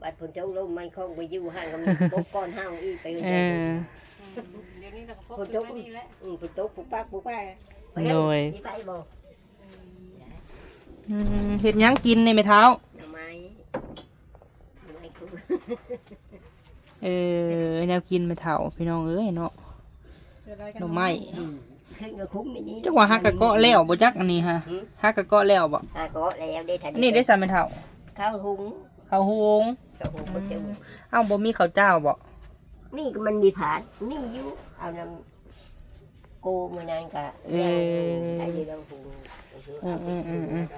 ບັດຝົນຕົກລົງມັນຄົງໄປຢູ່ຫັ້ນ ກໍມັນປົບກ່ອນເຮົາອີກໄປ ເອີ ອືມ ດຽວນີ້ລະກໍປົບຂຶ້ນມານີ້ແຫຼະ ອືມ ຝົນຕົກປຸກປັກປຸກປັກ ໂດຍ ມີໄຟບໍ່? ອືມ ເຮັດຫຍັງກິນນີ້ແມ່ເຖົ້າ? ໜໍ່ໄມ້ ໜໍ່ໄມ້ຄຸ ເອີ ແນວກິນແມ່ເຖົ້າ ພີ່ນ້ອງເອີຍເນາະ ໜໍ່ໄມ້ ອືມ ຂຶ້ນກໍຄຸ້ມອີ່ນີ້ ຈັກວ່າຫາກະເກາະແລ້ວບໍ່ຈັກອັນນີ້ຫະ ຫື ຫາກະເກາະແລ້ວບໍ່? ຫາເກາະແລ້ວເດ້ ອັນນີ້ເດ້ຊະແມ່ເຖົ້າ ເຂົ້າຫຸງ ເຂົ້າຫຸງ ເຂົ້າຫຸງບໍ່ຈຸ ອືມ ເອົ້າ ບໍ່ມີເຂົ້າເຈົ້າບໍ່? ນີ້ກໍມັນມີພາດ ມີຢູ່ ເອົານຳ ໂກມື້ນັ້ນກະ ເອີ ໄດ້ຢູ່ດອກຫຸງ ອືມໆໆ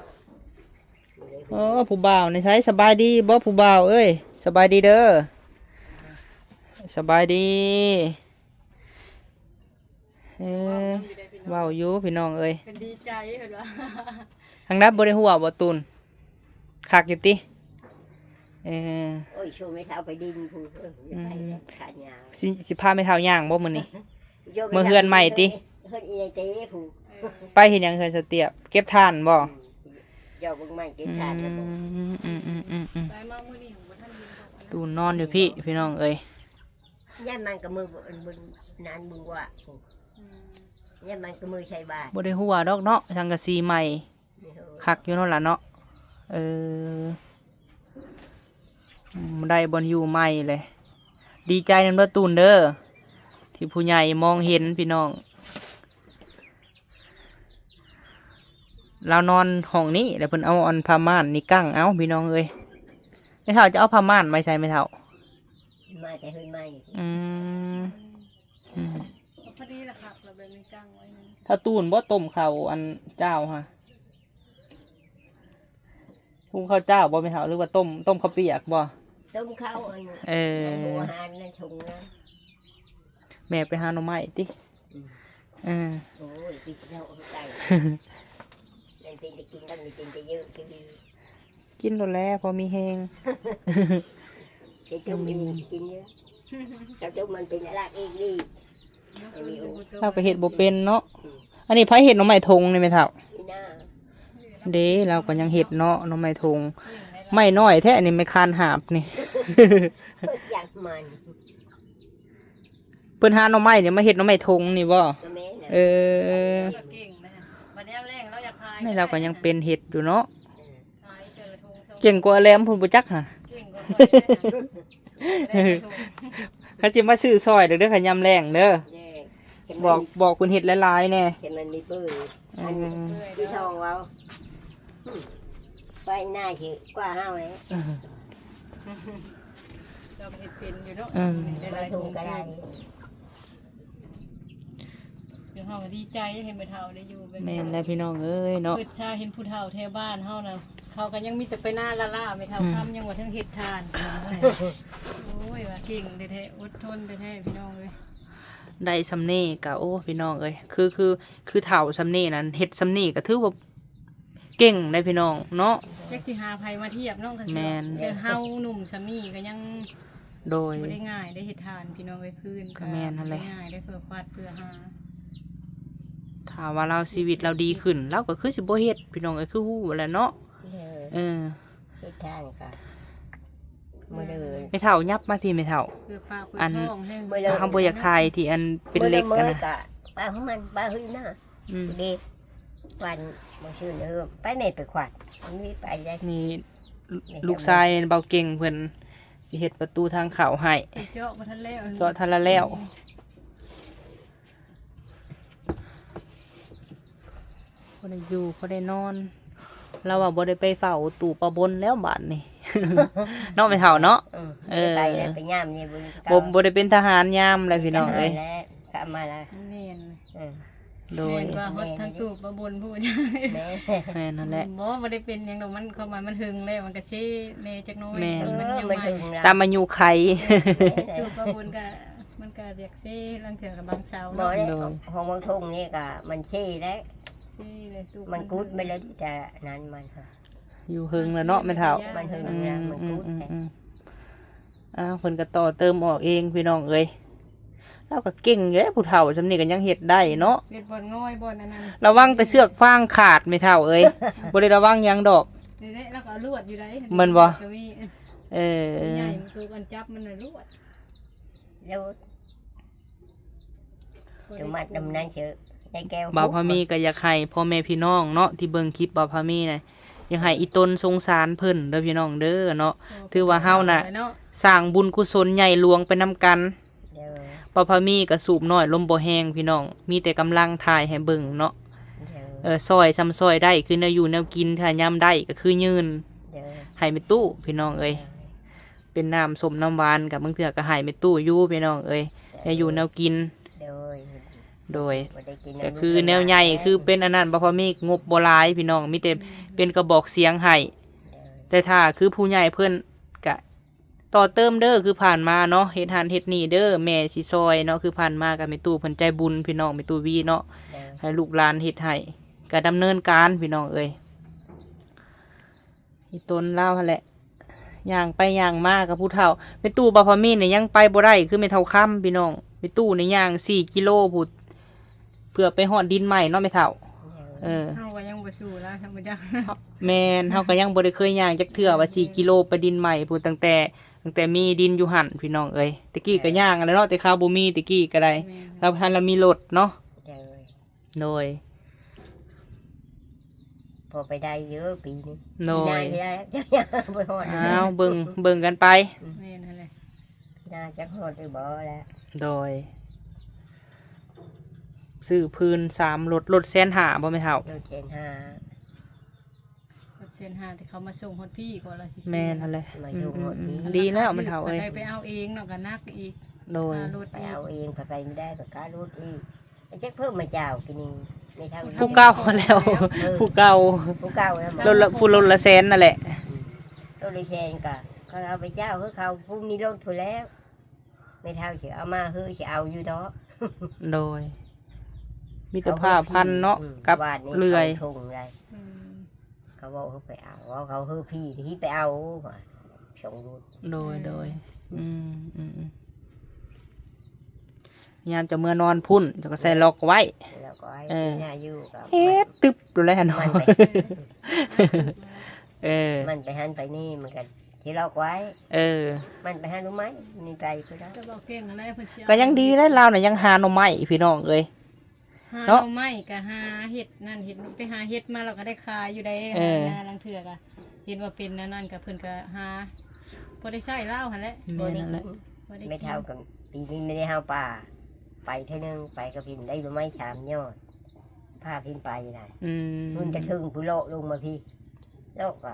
ໆ ໂອ້ ຜູ້ບ່າວນີ້ໃສ ສະບາຍດີບໍ່ຜູ້ບ່າວເອີຍ? ສະບາຍດີເດີ ສະບາຍດີ ເອີ ເວົ້າຢູ່ພີ່ນ້ອງເອີຍ ເພິ່ນດີໃຈເພິ່ນວ່າ ທາງນັ້ນບໍ່ໄດ້ຫົວບໍ່ຕູນ? ຄັກຢູ່ຕິ? ເອີ ໂອ້ຍ ໂຊແມ່ເຖົ້າໄປດິນພຸ້ນ ເອີ ອືມ ໄປແລ້ວຂາຍາວ ຊິ ຊິພາແມ່ເຖົ້າຍ່າງບໍ່ມື້ນີ້? ໂຊແມ່ເຖົ້າ ເມືອເຮືອນໃໝ່ຕິ? ເຮືອນອີ່ໃຫຍ່ເຕພຸ້ນ ໄປເຮັດຫຍັງເຮືອນສະຕຽບ? ເກັບຖ່ານບໍ່? ອືມ ເຈົ້າເບິ່ງໃໝ່ເກັບຖ່ານແລ້ວບໍ່? ອືມ ອືມ ໄປມາມື້ນີ້ບໍ່ທັນເຫັນດອກ ຕູນນອນຢູ່ພີ້ ພີ່ນ້ອງເອີຍ ຢ້ານມັນກໍມື ເບິ່ງນານເບິ່ງວ່າ ອືມ ຢ້ານມັນກໍມືໃສ່ບາດ ບໍ່ໄດ້ຫົວດອກເນາະ ສັງກະສີໃໝ່ ຄັກຢູ່ເນາະລະເນາະ ເອີ ອືມ ໄດ້ບ່ອນຢູ່ໃໝ່ແຫຼະ ດີໃຈນຳເດີຕູນເດີ ທີ່ຜູ້ໃຫຍ່ມອງເຫັນພີ່ນ້ອງ ລາວນອນຫ້ອງນີ້ ແລ້ວເພິ່ນເອົາອັນຜ້າມ່ານນີ້ກັ້ງເອົາ ພີ່ນ້ອງເອີຍ ແມ່ເຖົ້າຈະເອົາຜ້າມ່ານມາໃສ່ແມ່ເຖົ້າ? ມາແຕ່ເຮືອນໃໝ່. ອືມ ອືມ ພໍດີລະຄັກລະ ແບບນີ້ກາງໄວ້ນັ້ນ. ຖ້າຕູນບໍ່ຕົ້ມເຂົ້າອັນຈ້າວຫະ? ຫຸງເຂົ້າຈ້າວບໍ່ແມ່ເຖົ້າ ຫຼືວ່າຕົ້ມ ຕົ້ມເຂົ້າປຽກບໍ່? ຕົ້ມເຂົ້າອັນ ເອີ ໃນຫົວຫານໃນຖົງນະ. ແມ່ໄປຫາໜໍ່ໄມ້ຕິ? ອືມ ເອີ ໂອ້ຍ ຄືຊິເວົ້າເອົາໃຈ ມັນເປັນໄດ້ກິນ ມັນເປັນໄດ້ເຢີະຄື ກິນໂລດແຫຼະ ພໍມີແຮງ. ເຮັດຕົ້ມອີກ ອືມ ກິນເດີ້ ເຂົ້າຕົ້ມມັນເປັນອາລາດເອກນີ້. ລາວກໍເຮັດບໍ່ເປັນເນາະ. ອືມ ອັນນີ້ໃຜເຮັດໜໍ່ໄມ້ຖົງນີ້ແມ່ເຖົ້າ? ອີ່ໜ້າ ເດ້ ລາວກໍຍັງເຮັດເນາະ ໜໍ່ໄມ້ຖົງ. ໄມ້ນ້ອຍແທ້ນີ້ ໄມ້ຄານຫາບນີ້. ຢາກມັນ ເພິ່ນຫາໜໍ່ໄມ້ນີ້ມາເຮັດໜໍ່ໄມ້ຖົງນີ້ບໍ່? ກໍແມ່ນນະ. ເອີ ເກັ່ງນະ ບັດຍາມແລ້ງລາວຢາກຂາຍ ນີ້ລາວກໍຍັງເປັນເຮັດຢູ່ເນາະ. ເອີ ຂາຍເທື່ອລະຖົງສອງ ເກັ່ງກວ່າແຫຼມພຸ້ນບໍ່ຈັກຫະ. ເກັ່ງກວ່າ ເຂົາຊິມາຊື້ຊ່ອຍເດີ້ ຄັນຍາມແລ້ງເດີ້. ບອກ ບອກເພິ່ນເຮັດຫຼາຍໆແດ່ ເຫັນມັນມີເບີ. ອືມ ອັນນີ້ທີ່ທອງເວົ້າ ໄປໜ້າຊິກວ່າເຮົາເລີຍ. ເອີ ເຈົ້າເຮັດເປັນຢູ່ເນາະ. ອືມ ໄດ້ຫຼາຍຖົງກໍໄດ້. ເຮົາກໍດີໃຈເຫັນແມ່ເຖົ້າໄດ້ຢູ່ແບບນີ້. ແມ່ນແລ້ວພີ່ນ້ອງເອີຍເນາະ ຄິດຊາເຫັນຜູ້ເຖົ້າແຖວບ້ານເຮົານະ ເຂົາກໍຍັງມີແຕ່ໄປນາລ້າໆ ແມ່ເຖົ້າ ອືມ ຄຳຍັງວ່າເຖິງເຮັດທານ. ໂອ້ຍ ວ່າເກັ່ງແທ້ໆ ອົດທົນແທ້ໆ ພີ່ນ້ອງເອີຍ. ໄດ້ສ່ຳນີ້ກໍ ໂອ້ ພີ່ນ້ອງເອີຍ ຄື ຄື ຄືເຖົ້າສ່ຳນີ້ນັ້ນ ເຮັດສ່ຳນີ້ກໍຖືວ່າ ເກັ່ງໄດ໋ພີ່ນ້ອງເນາະ. ຈັກຊິຫາໃຜມາທຽບເນາະ. ແມ່ນ ເຮົາໜຸ່ມສ່ຳນີ້ກໍຍັງ ໂດຍ ບໍ່ໄດ້ງ່າຍໄດ້ເຮັດທານພີ່ນ້ອງເອີຍ. ຄືນ ກໍແມ່ນຫັ້ນແຫຼະ ບໍ່ໄດ້ງ່າຍໄດ້ເພື່ອຄວາດເພື່ອຫາ. ຖ້າວ່າລາວຊີວິດລາວດີຂຶ້ນ ລາວກໍຄືຊິບໍ່ເຮັດພີ່ນ້ອງເອີຍ ຄືຮູ້ແຫຼະເນາະ. ເອີ ເອີ ເຮັດທານກໍມື້ເດີ ແມ່ເຖົ້າຫຍັບມາພີ້ແມ່ເຖົ້າ. ອັນ ເຮົາບໍ່ຢາກຖ່າຍທີ່ອັນເປັນເຫຼັກຫັ້ນນະ. ປາຂອງມັນ ປາເຮີຍນະ. ອືມ ເດັກວັນມື້ຊື່ນ ເອີ ໄປແມ່ໄປຂວັນ ມັນມີໄປໄດ້. ນີ້ລູກຊາຍເບົາເກັ່ງເພິ່ນຊິເຮັດປະຕູທາງເຂົ້າໃຫ້ ເຈາະບໍ່ທັນແລ້ວ ເຈາະທັນລະແລ້ວ. ພໍໄດ້ຢູ່ພໍໄດ້ນອນ. ລາວວ່າບໍ່ໄດ້ໄປເຝົ້າຕູ້ປາບົນແລ້ວບາດນີ້ ເນາະແມ່ເຖົ້າເນາະ. ເອີ ເອີ ໄປແລ້ວໄປຍາມນີ້ ບໍ່ ບໍ່ໄດ້ເປັນທະຫານຍາມແລ້ວພີ່ນ້ອງເອີຍ. ກະມາລະ ແມ່ນ ເອີ ໂດຍ ແມ່ນວ່າຮອດທາງຕູ້ປາບົນພຸ້ນ. ແມ່ນ ແມ່ນຫັ້ນແຫຼະ. ບໍ່ ບໍ່ໄດ້ເປັນຫຍັງດອກ ມັນ ຄວາມໝາຍມັນເຫິງແລ້ວ ມັນກະເຊແນ່ຈັກໜ້ອຍ. ແມ່ນ ມັນຍັງໃໝ່ ຕາມອາຍຸໄຂ. ແມ່ນ ຕູ້ປາບົນກະ ມັນກະຢາກເຊ ລາງເທື່ອກະບາງເສົາເນາະ. ບໍ່ໄດ້ ໂດຍ ຂອງບາງທົ່ງນີ້ກະມັນເຊແລ້ວ ເຊເລີຍ ມັນກຸດໄປແລ້ວ ແຕ່ນັ້ນມັນ ຢູ່ເຫິງແລ້ວເນາະແມ່ເຖົ້າ. ມັນເຫິງແລ້ວ ອືມ ມັນກຸດ ອືມ ແລ້ວ ອືມ ອ້າວ ເພິ່ນກໍຕໍ່ເຕີມອອກເອງພີ່ນ້ອງເອີຍ. ລາວກໍເກັ່ງເດ້ ຜູ້ເຖົ້າຊ່ຳນີ້ກໍຍັງເຮັດໄດ້ເນາະ. ເຮັດບ່ອນງອຍບ່ອນອັນນັ້ນ ລະວັງແຕ່ເຊືອກຟາງຂາດແມ່ເຖົ້າເອີຍ. ບໍ່ໄດ້ລະວັງຫຍັງດອກ. ນີ້ແຫຼະ ລາວກໍເອົາລວດຢູ່ໃດ໋ ແມ່ນບໍ່? ເອີ ເອີ ໃຫຍ່ ມັນຄືອັນຈັບມັນນະລວດ ລວດ ໂຕມັດນຳນາງເຊີ ໃນແກ້ວ. ບ່າວພາມີກໍຢາກໃຫ້ພໍ່ແມ່ພີ່ນ້ອງເນາະ ທີ່ເບິ່ງຄລິບບ່າວພາມີນະ ຢາກໃຫ້ອີ່ຕົນສົງສານເພິ່ນເດີພີ່ນ້ອງເດີເນາະ. ຖືວ່າເຮົານະ ເນາະ ສ້າງບຸນກຸສົນໃຫຍ່ຫຼວງໄປນຳກັນ. ເອີ ບ່າວພາມີກໍສູບນ້ອຍລົມບໍ່ແຮງພີ່ນ້ອງ ມີແຕ່ກຳລັງຖ່າຍໃຫ້ເບິ່ງເນາະ. ເອີ ເອີ ຊ່ອຍຊ່ຳຊ່ອຍໄດ້ ຄືແນວຢູ່ແນວກິນ ຖ້າຍາມໄດ້ກໍຄືຍື່ນ ເອີ ໃຫ້ແມ່ຕູ້ພີ່ນ້ອງເອີຍ. ເອີ ເປັນນ້ຳສົ້ມນ້ຳຫວານ ກະບາງເທື່ອກະໃຫ້ແມ່ຕູ້ຢູ່ພີ່ນ້ອງເອີຍ ແນວຢູ່ແນວກິນ. ໂດຍ ໂດຍ ກະຄືແນວໃຫຍ່ ຄືເປັນອັນນັ້ນ ບໍ່ພໍມີ ງົບບໍ່ຫຼາຍພີ່ນ້ອງ ມີແຕ່ເປັນກະບອກສຽງໃຫ້. ແຕ່ຖ້າຄືຜູ້ໃຫຍ່ເພິ່ນກະຕໍ່ເຕີມເດີ ຄືຜ່ານມາເນາະ ເຮັດຫັ້ນເຮັດນີ້ເດີ ແມ່ຊິຊ່ອຍເນາະ. ຄືຜ່ານມາກະແມ່ຕູ້ເພິ່ນໃຈບຸນພີ່ນ້ອງ ແມ່ຕູ້ວີເນາະ ໃຫ້ລູກຫຼານເຮັດໃຫ້ ກະດຳເນີນການພີ່ນ້ອງເອີຍ. ອີ່ຕົນລາວຫັ້ນແຫຼະ ຍ່າງໄປຍ່າງມາກັບຜູ້ເຖົ້າ. ແມ່ຕູ້ບ່າວພາມີນນີ້ຍັງໄປບໍ່ໄດ້ຄືແມ່ເຖົ້າຄຳພີ່ນ້ອງ. ແມ່ຕູ້ນີ້ຍ່າງສີ່ກິໂລພຸ້ນ ເພື່ອໄປຮອດດິນໃໝ່ເນາະແມ່ເຖົ້າ. ເອີ ເຮົາກໍຍັງບໍ່ສູ້ລາວ ເຮົາບໍ່ຈັກ. ແມ່ນ ເຮົາກໍຍັງບໍ່ໄດ້ເຄີຍຍ່າງຈັກເທື່ອວ່າສີ່ກິໂລໄປດິນໃໝ່ພຸ້ນ ຕັ້ງແຕ່ ຕັ້ງແຕ່ມີດິນຢູ່ຫັ້ນພີ່ນ້ອງເອີຍ. ແຕ່ກີ້ກໍຍ່າງຫັ້ນແຫຼະເນາະ ແຕ່ຄາວບໍ່ມີ ແຕ່ກີ້ກໍໄດ້ ແມ່ນ ລາວບໍ່ທັນລະມີລົດເນາະ. ໂດຍ ໂດຍ ພໍໄປໄດ້ຢູ່ປີນີ້. ໂດຍ ປີໜ້າຊິໄດ້ ບໍ່ຮອດ. ອ້າວ ເບິ່ງ ເບິ່ງກັນໄປ. ອືມ ແມ່ນຫັ້ນແຫຼະ ປີໜ້າຈັກຮອດຫຼືບໍ່ແຫຼະ. ໂດຍ ຊື້ພື້ນສາມລົດ ລົດແສນຫ້າບໍ່ແມ່ເຖົ້າ? ລົດແສນຫ້າ ລົດແສ ປັນຫາທີ່ເຂົາມາສົ່ງຮອດພີ້ ກໍລາວຊິຊື້ ແມ່ນຫັ້ນແຫຼະ ມາຢູ່ຮອດພີ້ ອືມໆໆ ດີແລ້ວແມ່ເຖົ້າເອີຍ ໄປ ໄປເອົາເອງເນາະ ກໍໜັກອີກ ໂດຍ ຄ່າລົດ ໄປເອົາເອງ ໄປ ໄປບໍ່ໄດ້ ກໍຄ່າລົດອີກ ໄປຈັກເພີ່ມມາເຈົ້າ ກິນນີ້ ແມ່ເຖົ້າ ຜູ້ເກົ່າຫັ້ນແຫຼ້ວ ເອີ ຜູ້ເກົ່າ ຜູ້ເກົ່ານັ້ນ ລົດລະ ຜູ້ລົດລະແສນນັ້ນແຫຼະ ອືມ ລົດລະແສນກໍ ເຂົາເອົາໄປເຈົ້າ ຄືເຂົາຜູ້ມີລົດພຸ້ນແລ້ວ ແມ່ເຖົ້າຊິເອົາມາ ຄືຊິເອົາຢູ່ດອກ ໂດຍ ມີແຕ່ຜ້າພັນເນາະ ອືມ ກັບເລື່ອຍ ເຂົາເຮັດກິນ ອືມ ເຂົາເວົ້າ ເຂົາໄປເອົາ ເວົ້າເຂົາຄືພີ້ທີ່ໄປເອົາ ວ່າ ສອງລຸດ ໂດຍ ອືມ ໂດຍ ອືມ ອືມ ອືມ ຍາມເຈົ້າເມືອນອນພຸ້ນ ເຈົ້າກໍໃສ່ລັອກໄວ້ ລັອກໄວ້ ເອີ ເຮັດຕຶບໂລດແຫຼະເນາະ ມັນໄປ ເອີ ມັນໄປຫັ້ນໄປນີ້ ມັນກໍຊິລັອກໄວ້ ເອີ ມັນໄປຫາໜໍ່ໄມ້ ນີ້ໄປພຸ້ນແລ້ວ ກໍບໍ່ເກັ່ງແລ້ວ ເພິ່ນຊິເອົາ ກໍຍັງດີແຫຼະ ລາວນະຍັງຫາໜໍ່ໄມ້ ພີ່ນ້ອງເອີຍ ຫາ ເນາະ ໜໍ່ໄມ້ກໍຫາເຫັດນັ້ນເຫັດນີ້ ໄປຫາເຫັດມາແລ້ວກໍໄດ້ຂາຍຢູ່ໃດ ເອີ ນາລາງເທື່ອກໍເຫັນວ່າເປັນອັນນັ້ນກໍເພິ່ນກໍຫາ ພໍໄດ້ໃຊ້ລາວຫັ້ນແຫຼະ ແມ່ນຫັ້ນແຫຼະ ພໍໄດ້ກິນ ແມ່ເຖົ້າກໍປີນີ້ໄດ້ຫາປາ ໄປເທື່ອໜຶ່ງ ໄປກັບເພິ່ນໄດ້ໜໍ່ໄມ້ສາມຍອດ ພາເພິ່ນໄປນະ ອືມ ເພິ່ນກະເທິງພຸ້ນເລາະລົງມາພີ້ ເລາະກໍ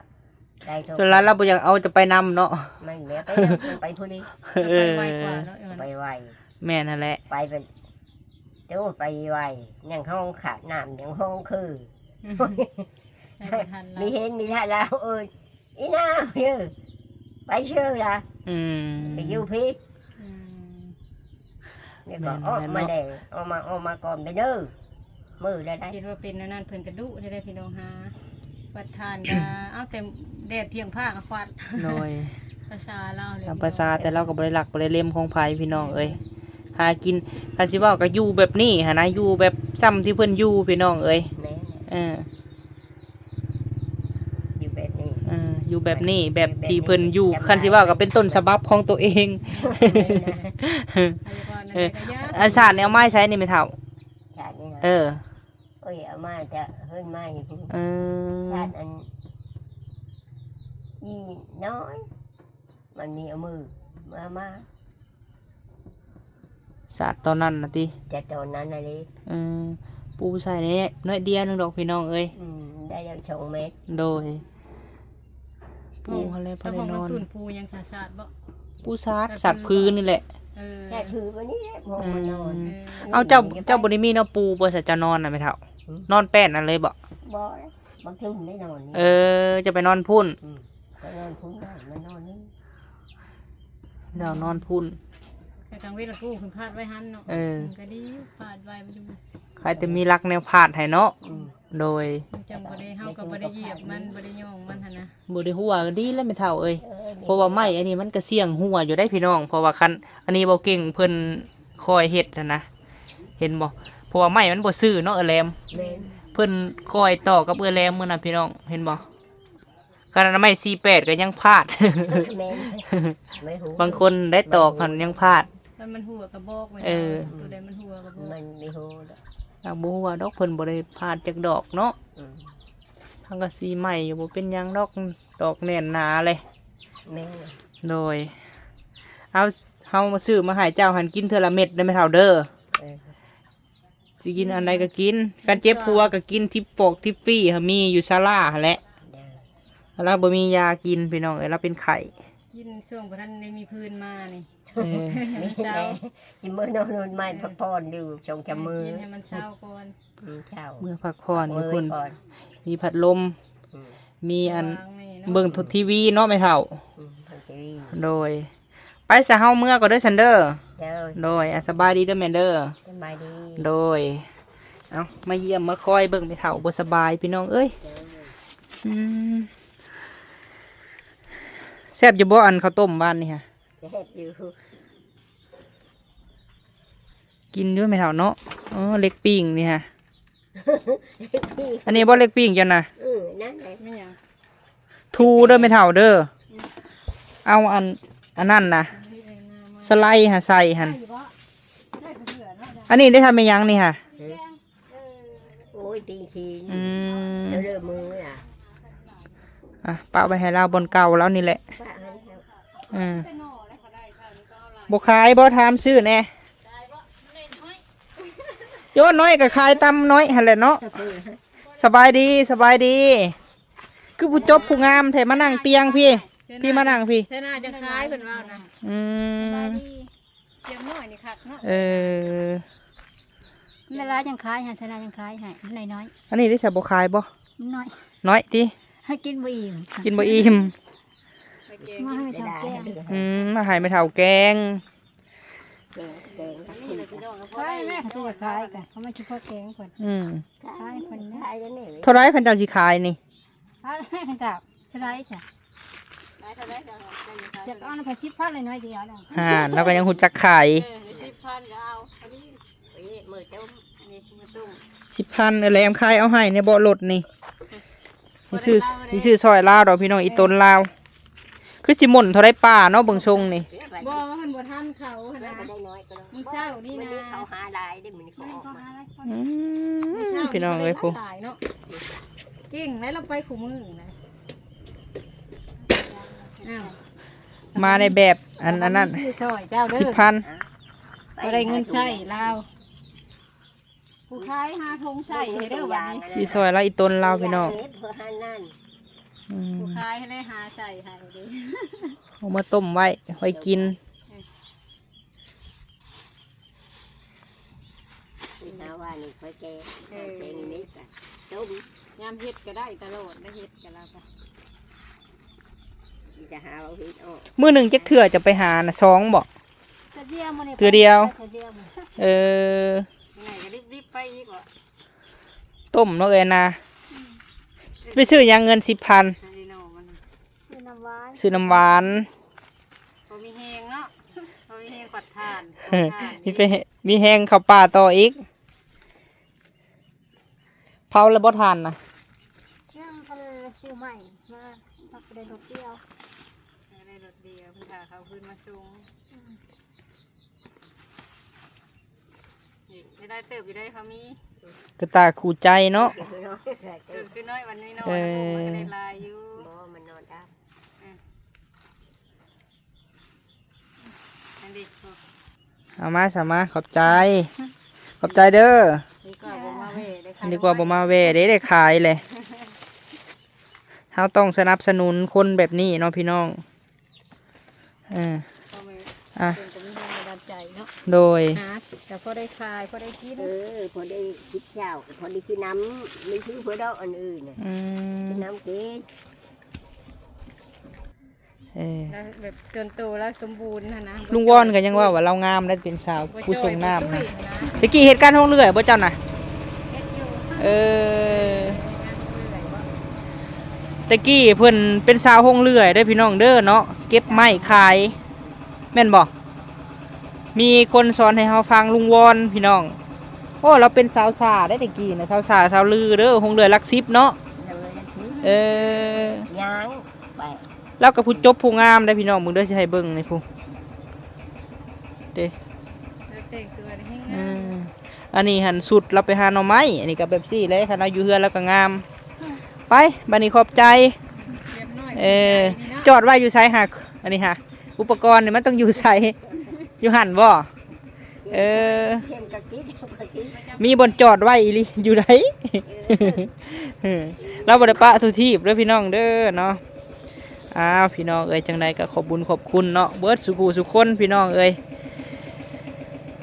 ໄດ້ເທົ່າ ສ່ວນຫຼາຍລາວບໍ່ຢາກເອົາເຈົ້າໄປນຳເນາະ ມັນແມ່ໄປນຳ ມັນໄປຜູ້ດຽວ ເອີ ໄປໄວກວ່າເນາະ ເອີ ໄປໄວ ແມ່ນຫັ້ນແຫຼະ ໄປເປັນ ໂອ້ ໄປໄວ ຍັງຮ້ອງຂາດນ້ຳ ຍັງຮ້ອງຄື ໄປບໍ່ທັນລາວ ມີເຫັນມີທ່າລາວ ເອີ້ນ ອີນາງເອີຍ ໄປເຊີລະ ອືມ ໄປຢູ່ພີ້ ອືມ ແລ້ວກໍ ແມ່ນແຫຼະເນາະ ອອກມາແດ່ ອອກມາ ອອກມາກ່ອນເດີ ມື້ລະໄດ໋ ເຫັນວ່າເປັນອັນນັ້ນ ເພິ່ນກະດຸເດ້ພີ່ນ້ອງຫາ ວັດທານກະ ເອົາແຕ່ແດດທ່ຽງພາກະຄວັດ ໂດຍ ພາສາລາວເລີຍ ຕາມພາສາ ແຕ່ລາວກໍບໍ່ໄດ້ລັກບໍ່ໄດ້ເລັມຂອງໃຜພີ່ນ້ອງເອີຍ ຫາກິນ ຄັນຊິເວົ້າກໍຢູ່ແບບນີ້ຫັ້ນນະ ຢູ່ແບບຊ່ຳທີ່ເພິ່ນຢູ່ພີ່ນ້ອງເອີຍ ແມ່ນ ເອີ ຢູ່ແບບນີ້ ເອີ ຢູ່ແບບນີ້ ແບບທີ່ເພິ່ນຢູ່ ຢູ່ແບບນີ້ ຄັນຊິເວົ້າກໍເປັນຕົ້ນສະບັບຂອງຕົວເອງ ເອີ ອັນສາດນີ້ເອົາມາໃສນີ້ແມ່ເຖົ້າ ສາດນີ້ນະ ເອີ ໂອ້ຍ ເອົາມາຈາກເຮືອນໃໝ່ພຸ້ນ ເອີ ສາດອັນ ອີນ້ອຍ ມັນມີເອົາມືມາ ມາ ສາດຕອນນັ້ນນະຕິ ແຕ່ຕອນນັ້ນນະເດ້ ເອີ ປູໃສ່ແດ່ໜ້ອຍດຽວໜຶ່ງດອກພີ່ນ້ອງເອີຍ ອືມ ໄດ້ແລ້ວສອງແມັດ ໂດຍ ປູຫັ້ນແຫຼະ ພໍໄດ້ນອນ ປູຫຍັງສາດ ສາດບໍ່ ປູສາດ ສາດພື້ນນີ້ແຫຼະ ເອີ ສາດພື້ນນີ້ແຫຼະ ເອີ ເອົາ ເຈົ້າ ເຈົ້າບໍ່ໄດ້ມີເນາະປູບໍ່ ສາດ ເຈົ້ານອນນະແມ່ເຖົ້າ ນອນແປ້ນນັ້ນເລີຍບໍ່ ບໍ່ ບາງເທື່ອໄດ້ນອນນີ້ ເອີ ເຈົ້າໄປນອນພຸ້ນ ອືມ ໄປນອນພຸ້ນ ມານອນນີ້ ດາວນອນພຸ້ນ ແຕ່ກາງເວັນລະກູຂຶ້ນພາດໄວ້ຫັ້ນເນາະ ເອີ ມັນກໍດີ ພາດໄວ້ຢູ່ ໃຜແຕ່ມີຫຼັກແນວພາດໃຫ້ເນາະ ອືມ ໂດຍ ມັນຈັ່ງບໍ່ໄດ້ ເຮົາກໍບໍ່ໄດ້ຢຽບມັນ ບໍ່ໄດ້ຍ່ອງມັນຫັ້ນນະ ບໍ່ໄດ້ຮົ່ວ ກໍດີແລ້ວແມ່ເຖົ້າເອີຍ ເອີ ເພາະວ່າໄມ້ອັນນີ້ມັນກໍສ່ຽງຮົ່ວຢູ່ໄດ໋ພີ່ນ້ອງ ເພາະວ່າຄັນ ອັນນີ້ເວົ້າເກັ່ງເພິ່ນ ຄອຍເຮັດຫັ້ນນະ ເຫັນບໍ່ ເພາະວ່າໄມ້ມັນບໍ່ຊື່ເນາະ ເອື້ອຍແຫຼມ ແມ່ນ ເພິ່ນຄອຍຕໍ່ກັບເອື້ອຍແຫຼມມື້ນັ້ນພີ່ນ້ອງ ເຫັນບໍ່ ຂະໜາດໄມ້ສີ່ແປດກໍຍັງພາດ ແມ່ນ ໄມ້ຫູ ບາງຄົນໄດ້ຕອກຫັ້ນຍັງພາດ ມັນ ມັນຮົ່ວກະບອກແມ່ນ ເອີ ໂຕໃດມັນຮົ່ວກະບອກ ມັນໄມ່ຮູ້ດອກ ລາວບໍ່ຮູ້ວ່າດອກ ເພິ່ນບໍ່ໄດ້ພາດຈັກດອກເນາະ ອືມ ທັງກະສີໃໝ່ຢູ່ ບໍ່ເປັນຫຍັງດອກ ຕອກແໜ້ນໜາເລີຍ ແມ່ນ ໂດຍ ເອົາ ເຮົາຊື້ມາໃຫ້ເຈົ້າຫັ້ນກິນເທື່ອລະເມັດເດີແມ່ເຖົ້າເດີ ເອີ ຊິກິນອັນໃດກໍກິນ ຄັນເຈັບຫົວກໍກິນທິບປອກທິບຟຣີ ມີຢູ່ສາລາຫັ້ນແຫຼະ ລາວບໍ່ມີຢາກິນພີ່ນ້ອງເອີຍ ລາວເປັນໄຂ້ ກິນຊ່ວງບໍ່ທັນໄດ້ມີພື້ນມານີ້ ເອີ ມີແຕ່ຊິເມືອນອນໂຮງໝໍພັກຜ່ອນຢູ່ສອງສາມມື້ ກິນໃຫ້ມັນເຊົາກ່ອນ ອືມ ເຊົາ ເມືອພັກຜ່ອນຢູ່ພຸ້ນ ມີພັດລົມ ອືມ ມີອັນ ເບິ່ງທີວີເນາະແມ່ເຖົ້າ ອືມ ເບິ່ງທີວີ ໂດຍ ໄປຊະ ເຮົາເມືອກ່ອນເດີຊັ້ນເດີ ໂດຍ ໂດຍ ອ່ະ ສະບາຍດີເດີແມ່ເດີ ສະບາຍດີ ໂດຍ ເອົາ ມາຢ້ຽມມາຄອຍເບິ່ງແມ່ເຖົ້າບໍ່ສະບາຍພີ່ນ້ອງເອີຍ ໂດຍ ອືມ ແຊບຢູ່ບໍ່ ອັນເຂົ້າຕົ້ມວານນີ້ຫະ ແຊບຢູ່ ກິນຢູ່ແມ່ເຖົ້າເນາະ ເອີ ເລັກປີ້ງນີ້ຫະ ອັນນີ້ບໍ່ເລັກປີ້ງເຈົ້ານະ ເອີ ນັ້ນແຫຼະ ແມ່ນຫຍັງ ທູເດີແມ່ເຖົ້າເດີ ເອົາອັນ ອັນນັ້ນນະ ສະໄລຫາໃສ່ຫັ້ນ ອັນນີ້ໄດ້ທຳແມ່ນຫຍັງນີ້ຫະ ໂອ້ຍ ຕີຂີ້ ອືມ ເລີບມືລະ ອ່ະ ປະໄວ້ໃຫ້ລາວບ່ອນເກົ່າລາວນີ້ແຫຼະ ປະໃຫ້ລາວ ເອີ ບໍ່ຂາຍບໍ່ ຖາມຊື້ແດ່ ໂຍນນ້ອຍກໍຂາຍຕຳນ້ອຍຫັ້ນແຫຼະເນາະ ສະບາຍດີ ສະບາຍດີ ຂ ຄືຜູ້ຈົບຜູ້ງາມແທ້ ມານັ່ງຕຽງພີ້ ພີ້ມານັ່ງພີ້ ແຕ່ໜ້າຈັ່ງຂາຍເພິ່ນວ່ານະ. ອືມ ສຽງນ້ອຍນີ້ຄັກເນາະ. ເອີ ແມ່ລາຈັ່ງຂາຍໃຫ້ ແຕ່ໜ້າຈັ່ງຂາຍໃຫ້ ມັນນ້ອຍໆ. ອັນນີ້ໄດ້ສະບໍ່ຂາຍບໍ່? ມັນນ້ອຍ ນ້ອຍຕິ ໃຫ້ກິນບໍ່ອີ່ມ ກິນບໍ່ອີ່ມ. ມາໃຫ້ເຖົ້າແກງ ອືມ ມາໃຫ້ແມ່ເຖົ້າແກງ. ແກງ ແກງ ນີ້ແຫຼະພີ່ນ້ອງ ໃຊ່ແມ່ ເຂົາຈະຂາຍກະ ເຂົາມາຊິພໍແກງເພິ່ນ ອືມ ຂາຍເພິ່ນນະ. ເທົ່າໃດຄັນເຈົ້າຊິຂາຍນີ້? ຂາຍເທົ່າໃດ ເທົ່າໃດ ຈະເອົານຳເພິ່ນ ສິບພັນ ໜ້ອຍໆດຽວນະ. ອ່າ ລາວກໍຍັງຮູ້ຈັກຂາຍ ເອີ ສິບພັນກໍເອົາ ພໍດີ ເອີ ມື້ເຈົ້າ ນີ້ ມື້ຕົ້ມ ສິບພັນ. ເອີ ແຫຼມຂາຍເອົາໃຫ້ແດ່ ບໍ່ລົດນີ້ ຊິຊື້ ຊິຊື້ຊ່ອຍລາວດອກພີ່ນ້ອງ ອີ່ຕົນລາວ. ຄືຊິໝົນເທົ່າໃດປາເນາະ ເບິ່ງຊົງນີ້. ບໍ່ ເພິ່ນບໍ່ທັນເຂົາຫັ້ນນະ ມື້ເຊົ້ານີ້ນະ ເຂົາຫາຫຼາຍເດ້ ມື້ນີ້ເຂົາອອກມາ. ອືມ ພີ່ນ້ອງເອີຍ ຜູ້ ເຂົາໄດ້ຫຼາຍເນາະ ເກັ່ງໄດ໋ ລາວໄປຄູ່ມື້ນະ. ອ້າວ ມາໃນແບບອັນ ອັນນັ້ນ ຊື້ຊ່ອຍເຈົ້າເດີ ສິບພັນ ບໍ່ໄດ້ເງິນໃຊ້ລາວ. ຜູ້ຂາຍຫາຖົງໃສ່ໃຫ້ເດີບັດນີ້ ຊິຊ່ອຍລາວ ອີ່ຕົນລາວພີ່ນ້ອງ. ອືມ ຜູ້ຂາຍໃຫ້ໄດ້ຫາໃສ່ໃຫ້ເດີ ເອົາມາຕົ້ມໄວ້ ໄວ້ກິນ. ເອີ ຫາວ່ານີ້ຂ້ອຍແກງ ເອີ ແກງນີ້ກະຕົ້ມ ຍາມເຮັດກໍໄດ້ຕະຫຼອດ ໄດ້ເຮັດກັບລາວກະ ມີແຕ່ຫາເອົາເຮັດອອກ. ມື້ໜຶ່ງຈັກເທື່ອຈະໄປຫານະ ສອງບໍ່? ເທື່ອດຽວ ເທື່ອດຽວ ເທື່ອດຽວ. ເອີ ໄງກໍດິບໆໄປອີກວ່າ ຕົ້ມເນາະເອີຍນາ. ອືມ ໄປຊື້ຫຍັງເງິນສິບພັນ? ຊື້ນ້ຳຫວານ ຊື້ນ້ຳຫວານ. ບໍ່ມີແຮງເນາະ ບໍ່ມີແຮງປັດຖ່ານ ມີໄປ ມີແຮງເຂົ້າປ່າຕໍ່ອີກ. ເຜົາແລ້ວບໍ່ຖ່ານນະ? ຍັງ ເພິ່ນຊື້ໃໝ່ມາ ເຮົາກໍໄດ້ລົດດຽວ ໄດ້ລົດດຽວ ເພິ່ນຖ້າເຂົາຂຶ້ນມາສົ່ງ. ອືມ ນີ້ໄດ້ຫຼາຍເຕີບຢູ່ເດ້ ເຂົາມີ ກະຕາຄູ່ໃຈເນາະ. ເອີ ຄືນ້ອຍວັນນີ້ເນາະ ເອີ ມັນກໍໄດ້ຫຼາຍຢູ່ ບໍ່ ມັນນອນໄດ້. ອັນນີ້ ເອົາມາຊະມາ ຂອບໃຈ ຂອບໃຈເດີ. ດີກວ່າບໍ່ມາແວ່ເດ້ ດີກວ່າບໍ່ມາແວ່ເດ້ ໄດ້ຂາຍແຫຼະ. ເຮົາຕ້ອງສະໜັບສະໜູນຄົນແບບນີ້ເນາະພີ່ນ້ອງ. ເອີ ອ່ະ ເພິ່ນກໍມີແຮງບັນດານໃຈເນາະ ໂດຍ ຫາ ກໍພໍໄດ້ຂາຍ ພໍໄດ້ກິນ ເອີ ພໍໄດ້ກິນເຈົ້າ ກໍພໍໄດ້ຊື້ນ້ຳ ມີຊື້ເພື່ອດອກອັນອື່ນນະ. ອືມ ຊື້ນ້ຳກິນ. ເອີ ແລ້ວແບບຈົນໂຕແລ້ວສົມບູນຫັ້ນນະ. ລຸງວອນກໍຍັງເວົ້າວ່າລາວງາມໄດ໋ ເປັນສາວຜູ້ສົ່ງນ້ຳນະ. ແຕ່ກີ້ເຮັດການໂຮງເລື່ອຍບໍ່ເຈົ້ານະ? ເອີ ແຕ່ກີ້ເພິ່ນເປັນສາວໂຮງເລື່ອຍເດີພີ່ນ້ອງເດີເນາະ ເກັບໄມ້ຂາຍ ແມ່ນບໍ່? ມີຄົນສອນໃຫ້ເຮົາຟັງ ລຸງວອນພີ່ນ້ອງ. ໂອ້ ລາວເປັນສາວສາໄດ໋ ແຕ່ກີ້ນະ ສາວສາ ສາວລືເດີ ໂຮງເລື່ອຍຫຼັກສິບເນາະ. ເອີ ຍ່າງໄປ ລາວກໍຜູ້ຈົບຜູ້ງາມໄດ໋ພີ່ນ້ອງ ເບິ່ງເດີ ຊິໃຫ້ເບິ່ງນີ້ ຜູ້ ເດ້ ແຕ່ງຕົວແຮງງາມ. ເອີ ອັນນີ້ຫັ້ນຊຸດລາວໄປຫາໜໍ່ໄມ້ ອັນນີ້ກໍແບບຊີ້ແຫຼະ ຄັນລາວຢູ່ເຮືອນລາວກໍງາມ. ໄປ ບັດນີ້ຂອບໃຈ. ເອີ ຈອດໄວ້ຢູ່ໃສຫາ ອັນນີ້ຫາ ອຸປະກອນນີ້ມັນຕ້ອງຢູ່ໃສ? ຢູ່ຫັ້ນບໍ່? ເອີ ມີບ່ອນຈອດໄວ້ອີ່ຫຼີຢູ່ໃດ໋. ເອີ ລາວບໍ່ໄດ້ປະທຸກທີບເດີພີ່ນ້ອງເດີເນາະ. ອ້າວ ພີ່ນ້ອງເອີຍ ຈັ່ງໃດກໍຂອບບຸນຂອບຄຸນເນາະ ເບິດສູ່ຜູ້ສູ່ຄົນພີ່ນ້ອງເອີຍ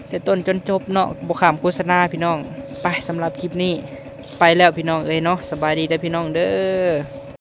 ແຕ່ຕົ້ນຈົນຈົບເນາະ ບໍ່ຂ້າມໂຄສະນາພີ່ນ້ອງ. ໄປ ສຳລັບຄລິບນີ້ໄປແລ້ວພີ່ນ້ອງເອີຍເນາະ. ສະບາຍດີເດີພີ່ນ້ອງເດີ.